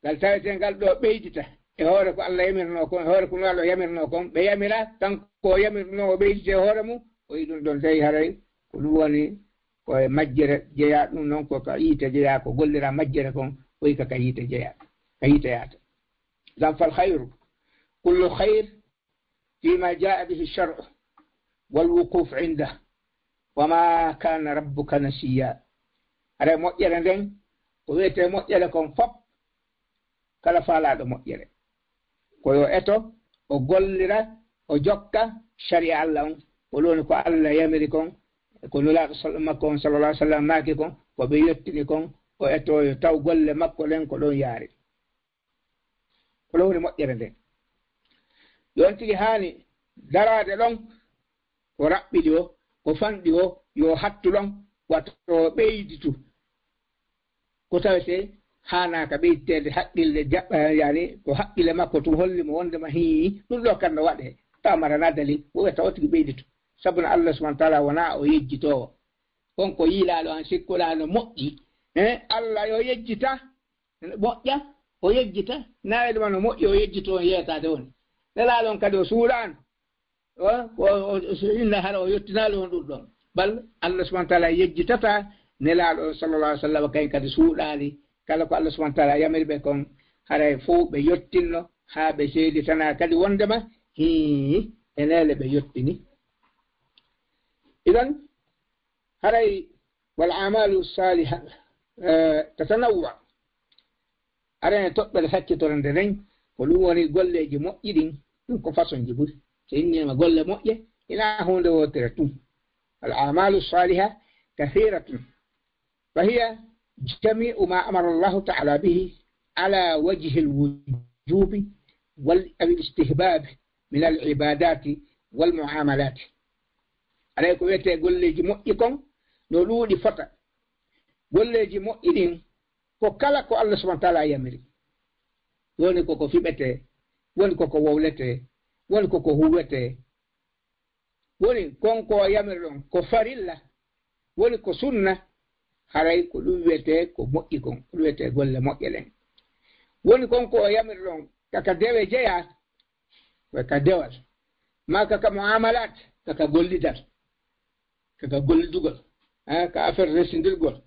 ngal tawetee ngal ɗo ɓeydita e hoore ko Allah yamirnoo kon, e hoore ko Nulaaɗo yamirnoo kon, ɓe yamira, kanko o yamirnoo o ɓeydita e hoore mum, o yi ɗum ɗon tawi haray ko ɗum woni ko e majjere jeyaa, ɗum noon ko ka yiite jeyaa, ko gollira majjere kon, o yi ka, ka yiite jeyaa, ka yiite yaata. Ngam fal khayru kullu khayr fima jaa bihi shar'u wal wuquf inda wa ma kana rabbuka nasiya. Haray moƴƴere nden ko wiyetee moƴƴere kon fop, kala faalaaɗo moƴƴere ko yo eto, o gollira, o jokka shari'a Allah on, ko ɗum woni ko Allah yamiri kon, ko Nulaaɗo sal-, makko on sallallahu alaihi wasallam maaki kon, ko ɓe yettini kon, o eto yo taw golle makko ɗen ko ɗon yaari. Ko ɗum woni moƴƴere nden. Yo on tigi haani daraade ɗon, ko raɓɓiɗi o, ko fanɗi o, yo hattu ɗon, wato ɓeyditu. Ko tawetee haanaaka ɓeyditeede haqqille jaɓɓa, yani, ko haqqille makko tun holli mo wondema hii, ɗum ɗo kan no waɗee. Tawa maranaa dalil, o wiyata o tigi ɓeyditu. Sabu no Allah subhanahu wa ta'ala wonaa o yejjitoowo. On ko yiilaaɗo an sikkuɗaa no moƴƴi. Eh, Allah yo yejjita, moƴƴa, o yejjita. Naa e ɗum no moƴƴi, o yejjitoo on yeetaade woni. Nelaaɗo on kadi o suuɗaano. O, o, o, so inna hara o yettinaali on ɗum ɗon. Bal Allah subhanahu wa ta'ala yejjitata Nelaaɗo on sallallahu alaihi wasallam, kayen kadi suuɗaali. Kala ko Allah subhanahu wa ta'ala yamiri ɓe kon, haray fow ɓe yettinno, haa ɓe seeditana kadi wondema, hii, e neele ɓe yettini. Idan, haray wal a'malu saliha, eh, tatanawwa. Aran e toɓɓere sakkitorde nden, ko ɗum woni golleeji moƴƴi ɗin, ɗum ko façon ji buy. So innima golle moƴƴe, ina huunde wootere tun. Al a'malu saliha kathiratun. Fa hiya jami'u ma amara Allahu ta'ala bihi ala wajhi al-wujubi wal, aw al-istihbab min al-ibadati wal mu'amalati. Aray ko wiyetee golleeji moƴƴi kon, no ɗuuɗi fota. Golleeji moƴƴi ɗin, ko kala ko Allah subhanahu wa ta'ala yamiri. Woni ko ko fiɓetee, woni ko ko wowletee, woni ko ko huwetee. Woni kon ko yamiri ɗon, ko farilla, woni ko sunna, haray ko ɗum wiyetee ko moƴƴi kon, ko ɗum wiyetee golle moƴƴe ɗen. Woni kon ko o yamiri ɗon, kaka dewe jeyaa, ko ka dewal, maa kaka mu'amalat, kaka gollidal, kaka gollidugol, eh, ka affaire resindirgol,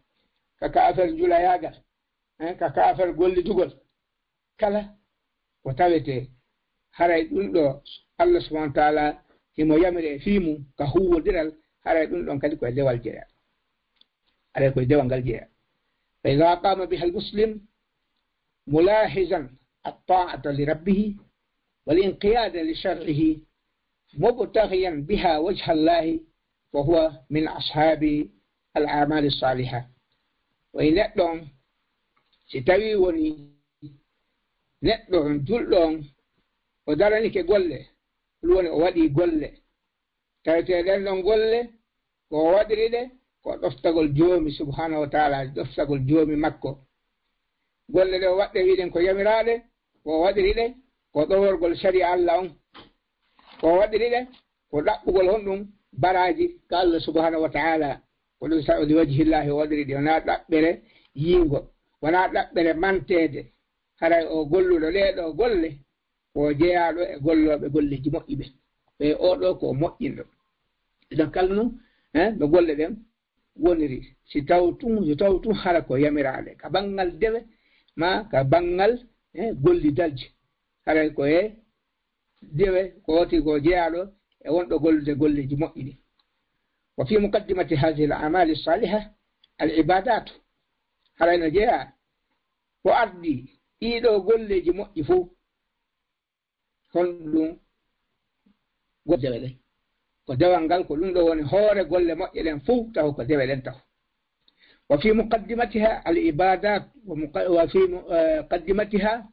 kaka affaire njulayaagal, eh, kaka affaire gollidugol. Kala ko tawetee, haray ɗum ɗo Allah subhanahu wa ta'ala himo yamiri e fii mum ka huuwodiral, haray ɗum ɗon kadi ko e dewal jeyaa. Haray ko e dewal ngal jeyaa. Fa idha qama biha al-muslim mulahizan at-ta'ata li rabbihi wal inqiyada li shar'ihi mubtaghiyan biha wajha Allahi fa huwa min ashabi al-a'mali saliha. O yi neɗɗo on, si tawi woni neɗɗo on, julɗo on, o daranike golle, ɗum woni o waɗi golle, tawetee ɗen ɗon golle, ko o waɗiri ɗe, ko ɗoftagol Joomi subhanahu wa ta'ala, ɗoftagol Joomi makko. Golle ɗe o waɗɗe, wiɗen ko yamiraaɗe, ko o waɗiri ɗe, ko ɗoworgol shari'a Allah on. Ko o waɗiri ɗe, ko ɗaɓɓugol honɗum baraaji ka Allah subhanahu wa ta'ala. Ko ɗum saɗa li wajhillahi o waɗiri ɗe, wonaa ɗaɓɓere yiingo, wonaa ɗaɓɓere manteede. Haray o golluɗo ɗee ɗoo golle, ko jeyaaɗo e gollooɓe golleeji moƴƴi ɓe. Ɓe oo ɗoo ko moƴƴinɗo. Idan kala non, eh, no golle ɗen woniri. Si taw tun, yo taw tun hara ko yamiraaɗe ka banngal dewe, maa ka banngal, eh, gollidalji. Haray ko e dewe, ko woti ko jeyaaɗo e wonɗo gollude golleeji moƴƴi ɗi. وفي مقدمة هذه الأعمال الصالحة العبادات. Haray no jeyaa ko ardii ɗii ɗoo golleeji moƴƴi fof. Honɗum? Ko dewe ɗen. Ko dewal ngal, ko ɗum ɗoo woni hoore golle moƴƴe ɗen fof, taw ko dewe ɗen taw. وفي مقدمتها العبادات، ومق-، وفي م-، آه، مقدمتها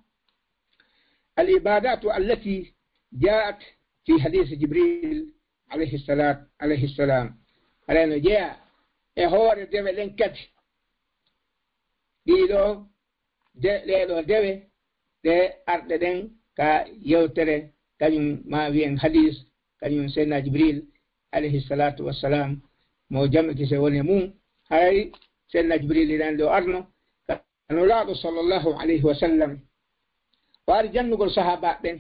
العبادات التي جاءت في حديث جبريل عليه الصلاة، عليه السلام. Haray no jeyaa e hoore dewe ɗen kadi. Ɗii ɗoo de-, ɗee ɗoo dewe, ɗe arɗe ɗen ka yewtere, kañum ma wiyen hadis, kañum Seydina Jibril, alayhi salatu wassalam, mo jam e kise woni e mum. Haray Seydina Jibril iran ɗo arno, ka Nulaaɗo sallallahu alayhi wa sallam. O ari jannugol sahaabaaɓe ɓen.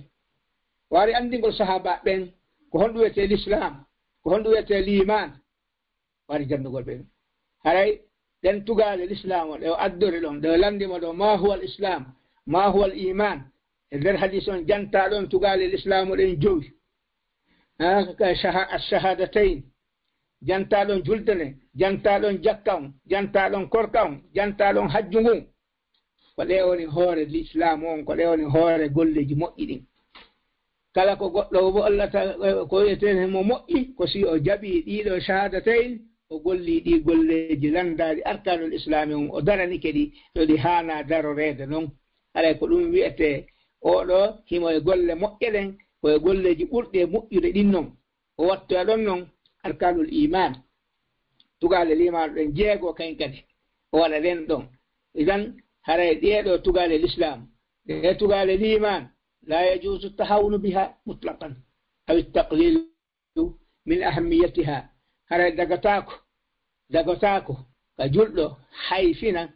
O ari anndingol sahaabaaɓe ɓen ko honɗum wiyetee l'islam, ko honɗum wiyetee liimaan. O ari janndugol ɓe. Haray ɗen tugaale l'islam o, ɗe o addori ɗon, ɗe o lanndimo ɗo, ma huwa al-islam, ma huwa al-iman. E nder hadis on jantaa ɗon tugaale l'islam o ɗen jowi. Ha, ka shaha-, ash-shahadatayn. Jantaa ɗon julde nden, jantaa ɗon jakka on, jantaa ɗon korka on, jantaa ɗon hajju ngun. Ko ɗe woni hoore l'islam on, ko ɗe woni hoore golleeji moƴƴi ɗin. Kala ko goɗɗo o wallata, eh, ko wiyetee mo moƴƴi, ko si o jaɓii ɗii ɗoo shahaadatayn, o gollii ɗii golleeji lanndaaɗi arkaanul islaami on, o daranike ɗi, no ɗi haanaa daroreede non. Haray ko ɗum wiyetee, oo ɗoo himo e golle moƴƴe ɗen, ko e golleeji ɓurɗi e moƴƴude ɗin non. O wattoya ɗon non arkaanul iimaan. Tugaale liimaanu ɗen jeego kañ kadi. O waɗa ɗen ɗon. Idan, haray ɗee ɗoo tugaale lislaam, ɗee tugaale liimaan, laa yajuuzu tahawunu biha mutlaqan, aw taqliilu min ahammiyatiha. Haray dagataako, dagataako ka julɗo hayfina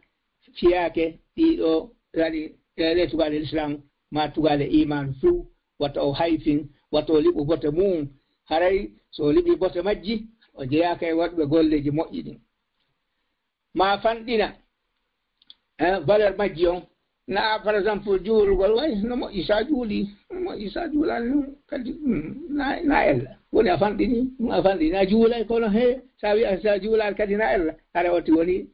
fiyaake ɗii ɗoo, waɗi ɗee, ɗee tugaale lislaam, maa tugaale iimaan few, wata o hayfin, wata o liɓu bote mum. Haray so o liɓi bote majji, o jeyaaka e waɗuɓe golleeji moƴƴi ɗin. Ma fanɗina, eh, valeur majji on. Na, par exemple, juulugol, way, no moƴƴi sa juuli, no moƴƴi sa juulaani nun, kadi, hmm, na, na ella. Woni a fanɗini, a fanɗini, a juulay, kono he, sa wi'a sa juulaani kadi na ella. Hara oti woni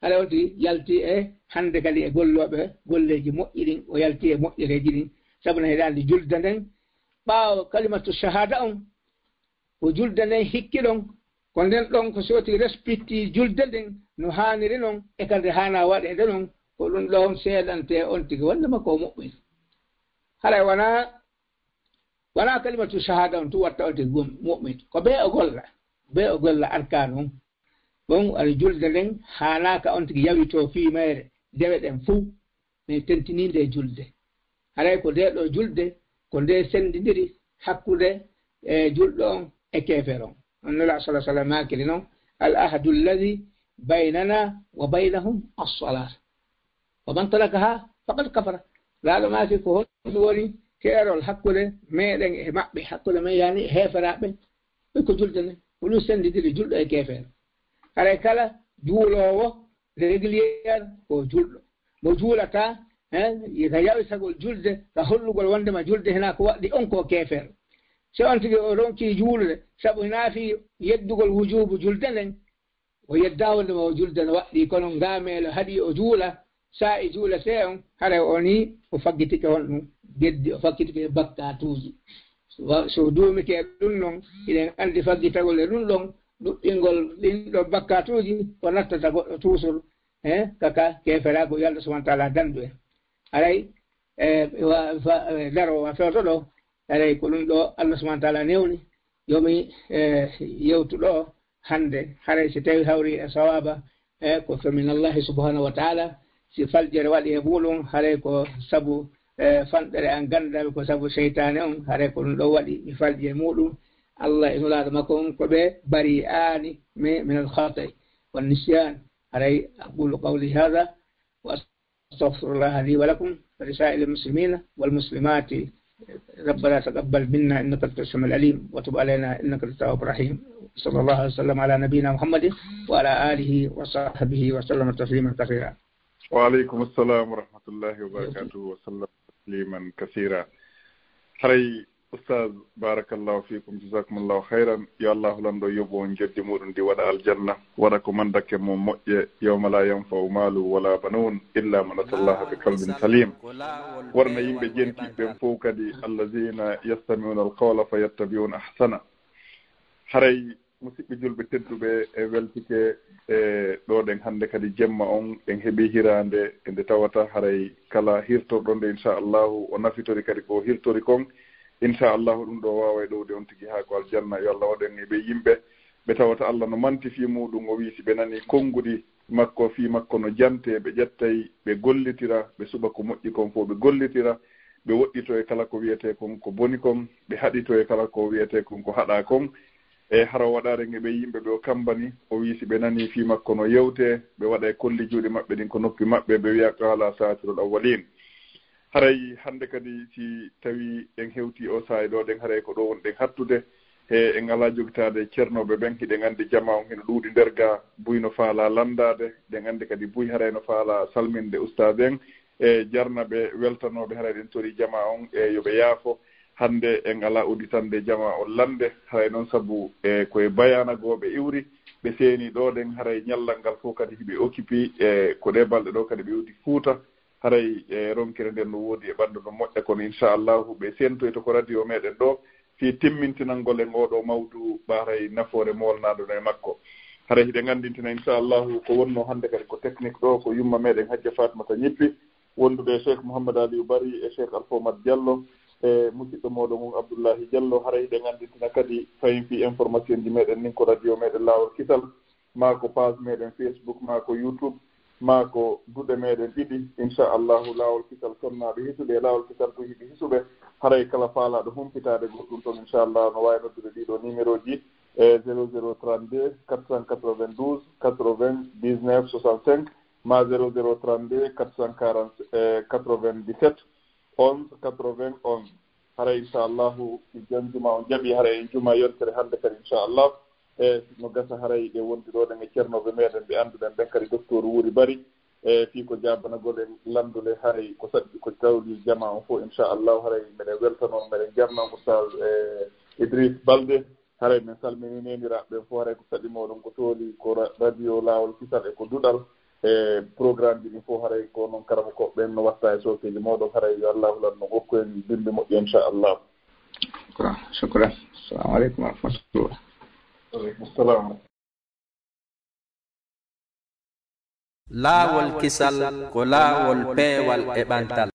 Hara oti yalti e hannde kadi e gollooɓe golleeji moƴƴi ɗin, o yalti e moƴƴereeji ɗin, sabu no heɗaani julde nden. Ɓaawo kalimatu shahada on, ko julde nden hikki ɗon, ko nden ɗon ko sooti respecti julde nden no haaniri non, e ka nde haana waɗeede non, ko ɗum ɗon seedante on tigi wonde makko o moƴƴi. Haray wonaa Wonaa kalimatu shahada on tun watta on tigi gom-, mu'min. Ko bee o golla. Bee o golla arkaanu on. Ɗon wano julde nden haanaaka on tigi yawitoo fii mayre. Dewe ɗen fuu, mais tentinii nde julde. Haray ko ndee ɗoo julde, ko nde senndindiri hakkunde, e, julɗo on e keefeero on. On Nulaaɗo sallallaahu alayhi wa sallam maakiri non, "Al ahdu alladhi baynana wa baynahum as-salah." "Wa man tarakaha faqad kafara." Laaɗo maaki, ko honɗum woni keerol hakkunde meɗen e maɓɓe, hakkunde men, yani e heeferaaɓe? Ɓe ko julde nden. Ko ɗum senndindiri julɗo e keefeero. Haray kala juuloowo régulier ko julɗo. Mo juulataa, hein, ka yawitagol julde, ka hollugol wondema julde hinaa ko waɗɗi on ko keefeero. Si on tigi o ronki juulude, sabu hinaa fii yeddugol wujuubu julde nden, o yeddaa wonde ma o julde no waɗɗii, kono ngaameelo haɗi o juula, saa'i juuletee on, haray o nii o faggitike honɗum? Geddi, o faggitike bakkaatuuji. So wa-, so duumike e ɗum non, hiɗen anndi faggitagol e ɗum ɗon, ɗuɗɗingol ɗin ɗon bakkaatuuji, ko nattata goɗɗo toujours, eh, kaka keeferaagu, yo Allah subhanahu wa ta'ala dandu en. Haray, eh, wa-, fa-, eh, daroowo fewto ɗo, haray ko ɗum ɗo Allah subhanahu wa ta'ala newni, yo mi, eh, yewtu ɗo, hannde, haray si tawi hawri e sawaaba, e ko faminallahi subhanahu wa ta'ala, si faljere waɗi e muɗum, haray ko sabu, e, fanɗere an ganndal, ko sabu seytaane on, haray ko ɗum ɗon waɗi mi falji e muɗum. Allah e Nulaaɗo makko on ko ɓe bari'aani mi-, minal khata'i wan nisyan. Haray aqulu qawli hadha wa أستغفر الله لي ولكم ولسائر المسلمين والمسلمات. ربنا تقبل منا إنك أنت السميع العليم وتب علينا إنك أنت التواب الرحيم. صلى الله وسلم على نبينا محمد وعلى آله وصحبه وسلم تسليما كثيرا. وعليكم السلام ورحمة الله وبركاته وسلم تسليما كثيرا. Haray Ustaz, barakallahu fikum, jazakumullahu khairan. Yo Allahu lanɗo yoɓu on jeddi muɗum ɗi waɗa aljanna, waɗa ko mandake mo moƴƴe, yawma la yanfa'u malu wala banun illa man atallaha bi qalbin salim. Waɗana yimɓe jentiɓe ɓen fof kadi, allazina yastami'una alqawla fayattabi'una ahsana. Haray musidɓe julɓe tedduɓe, e weltike e ɗo ɗen hannde kadi jemma on, en heɓi hiraande e nde tawata haray kala hirtorɗo nde, inchallahu, o nafitori kadi ko hirtori kon. Inchallahu, ɗum ɗo waaway ɗowde on tigi haa ko aljanna. Yo Allah waɗu en e ɓe yimɓe ɓe tawata Allah no manti fii muɗum, o wii si ɓe nani konnguɗi makko, fii makko no jante, ɓe ƴettay, ɓe gollitira, ɓe suɓa ko moƴƴi kon fof, ɓe gollitira, ɓe woɗɗito e kala ko wiyetee kon ko boni kon, ɓe haɗito e kala ko wiyetee kon ko haɗaa kon. E hara o waɗaare nge ɓe yimɓe ɓe o kammbani, o wii si ɓe nanii fii makko no yewtee, ɓe waɗa e kolli juuɗe maɓɓe ɗin ko noppi maɓɓe, ɓe wiya qaala saatirul awwaliin. Haray hannde kadi si tawii en hewtii o saa'i ɗo ɗen, haray ko ɗo wonɗen hattude. He en alaa jogitaade cernooɓe ɓen, hiɗen anndi jamaa on hino ɗuuɗi nder gaa, buy no faalaa lanndaade, ɗen anndi kadi buy haray no faalaa salminde ustaas en, e jarnaɓe weltanooɓe, haray ɗen tori jamaa on, e yo ɓe yaafo. Hannde en alaa udditande jamaa on lannde, haray noon sabu e ko e bayaana goo ɓe iwri, ɓe seeni ɗo ɗen, haray ñallal ngal fof kadi hiɓe occupé, e ko ɗee balɗe ɗo kadi ɓe uddi Fuuta, haray e ronkere nden no woodi e ɓanndu no moƴƴa, kono inchallahu ɓe sentoyto ko radio meɗen ɗo, fii timmintinangol en oo ɗoo mawduu, ɓa haray nafoore moolnaaɗo no e makko. Haray hiɗen anndintina, inchallahu, ko wonnoo hannde kadi ko technique ɗo, ko yumma meɗen Hajja Fatmata Ñippi, wondude e Cheikh Mouhammad Aliou Bari e Cheikh Alpha Omar Diallo, e musidɗo mooɗon on Abdoullahi Diallo. Haray hiɗen anndintina kadi fayin fii information ji meɗen nin ko radio meɗen Laawol Kisal, maa ko page meɗen Facebook, maa ko YouTube, maa ko duɗe meɗen ɗiɗi. Inchallahu, Laawol Kisal sonnaaɓe hisuɓe e Laawol Kisal buy hiɓe hisuɓe. Haray kala faalaaɗo humpitaade goɗɗum ton, inchallah, no waawi noddude ɗii ɗoo numéro ji, e zéro zéro trente-deux quatre cent quatre-vingt-douze quatre-vingt-dix-neuf soixante-cinq, maa zéro zéro trente-deux quatre cent quarante, e quatre-vingt-dix-sept onze quatre-vingt-onze. Haray inchallahu, si jon juma on jaɓi, haray en juma yontere hannde kadi inchallah. E no gasa haray ɗe wondi ɗo ɗen e cernooɓe meɗen ɓe annduɗen ɓen kadi, docteur Wuuri Bari, e fii ko jaabanagol en lanndude haray ko saɗi ko tawdi jamaa on fof, inchallahu, haray meɗen weltano on, meɗen jarna on, Oustaz, e Idriss Balde. Haray men salmini neeniraaɓe ɓen fof, haray ko saɗi mooɗon ko tooli, ko ra-, radio Laawol Kisal e ko duɗal, e programme ji ɗin fof, haray ko noon karamokooɓe ɓen no watta e sookeeji mooɗon, haray yo Allahu lanɗo okku en bimbi moƴƴi, inchallah. Shukran, shukran. Assalamu aleykum wa rahmatullah. Wa aleykum salam. Laawol Kisal ko laawol peewal e ɓantal.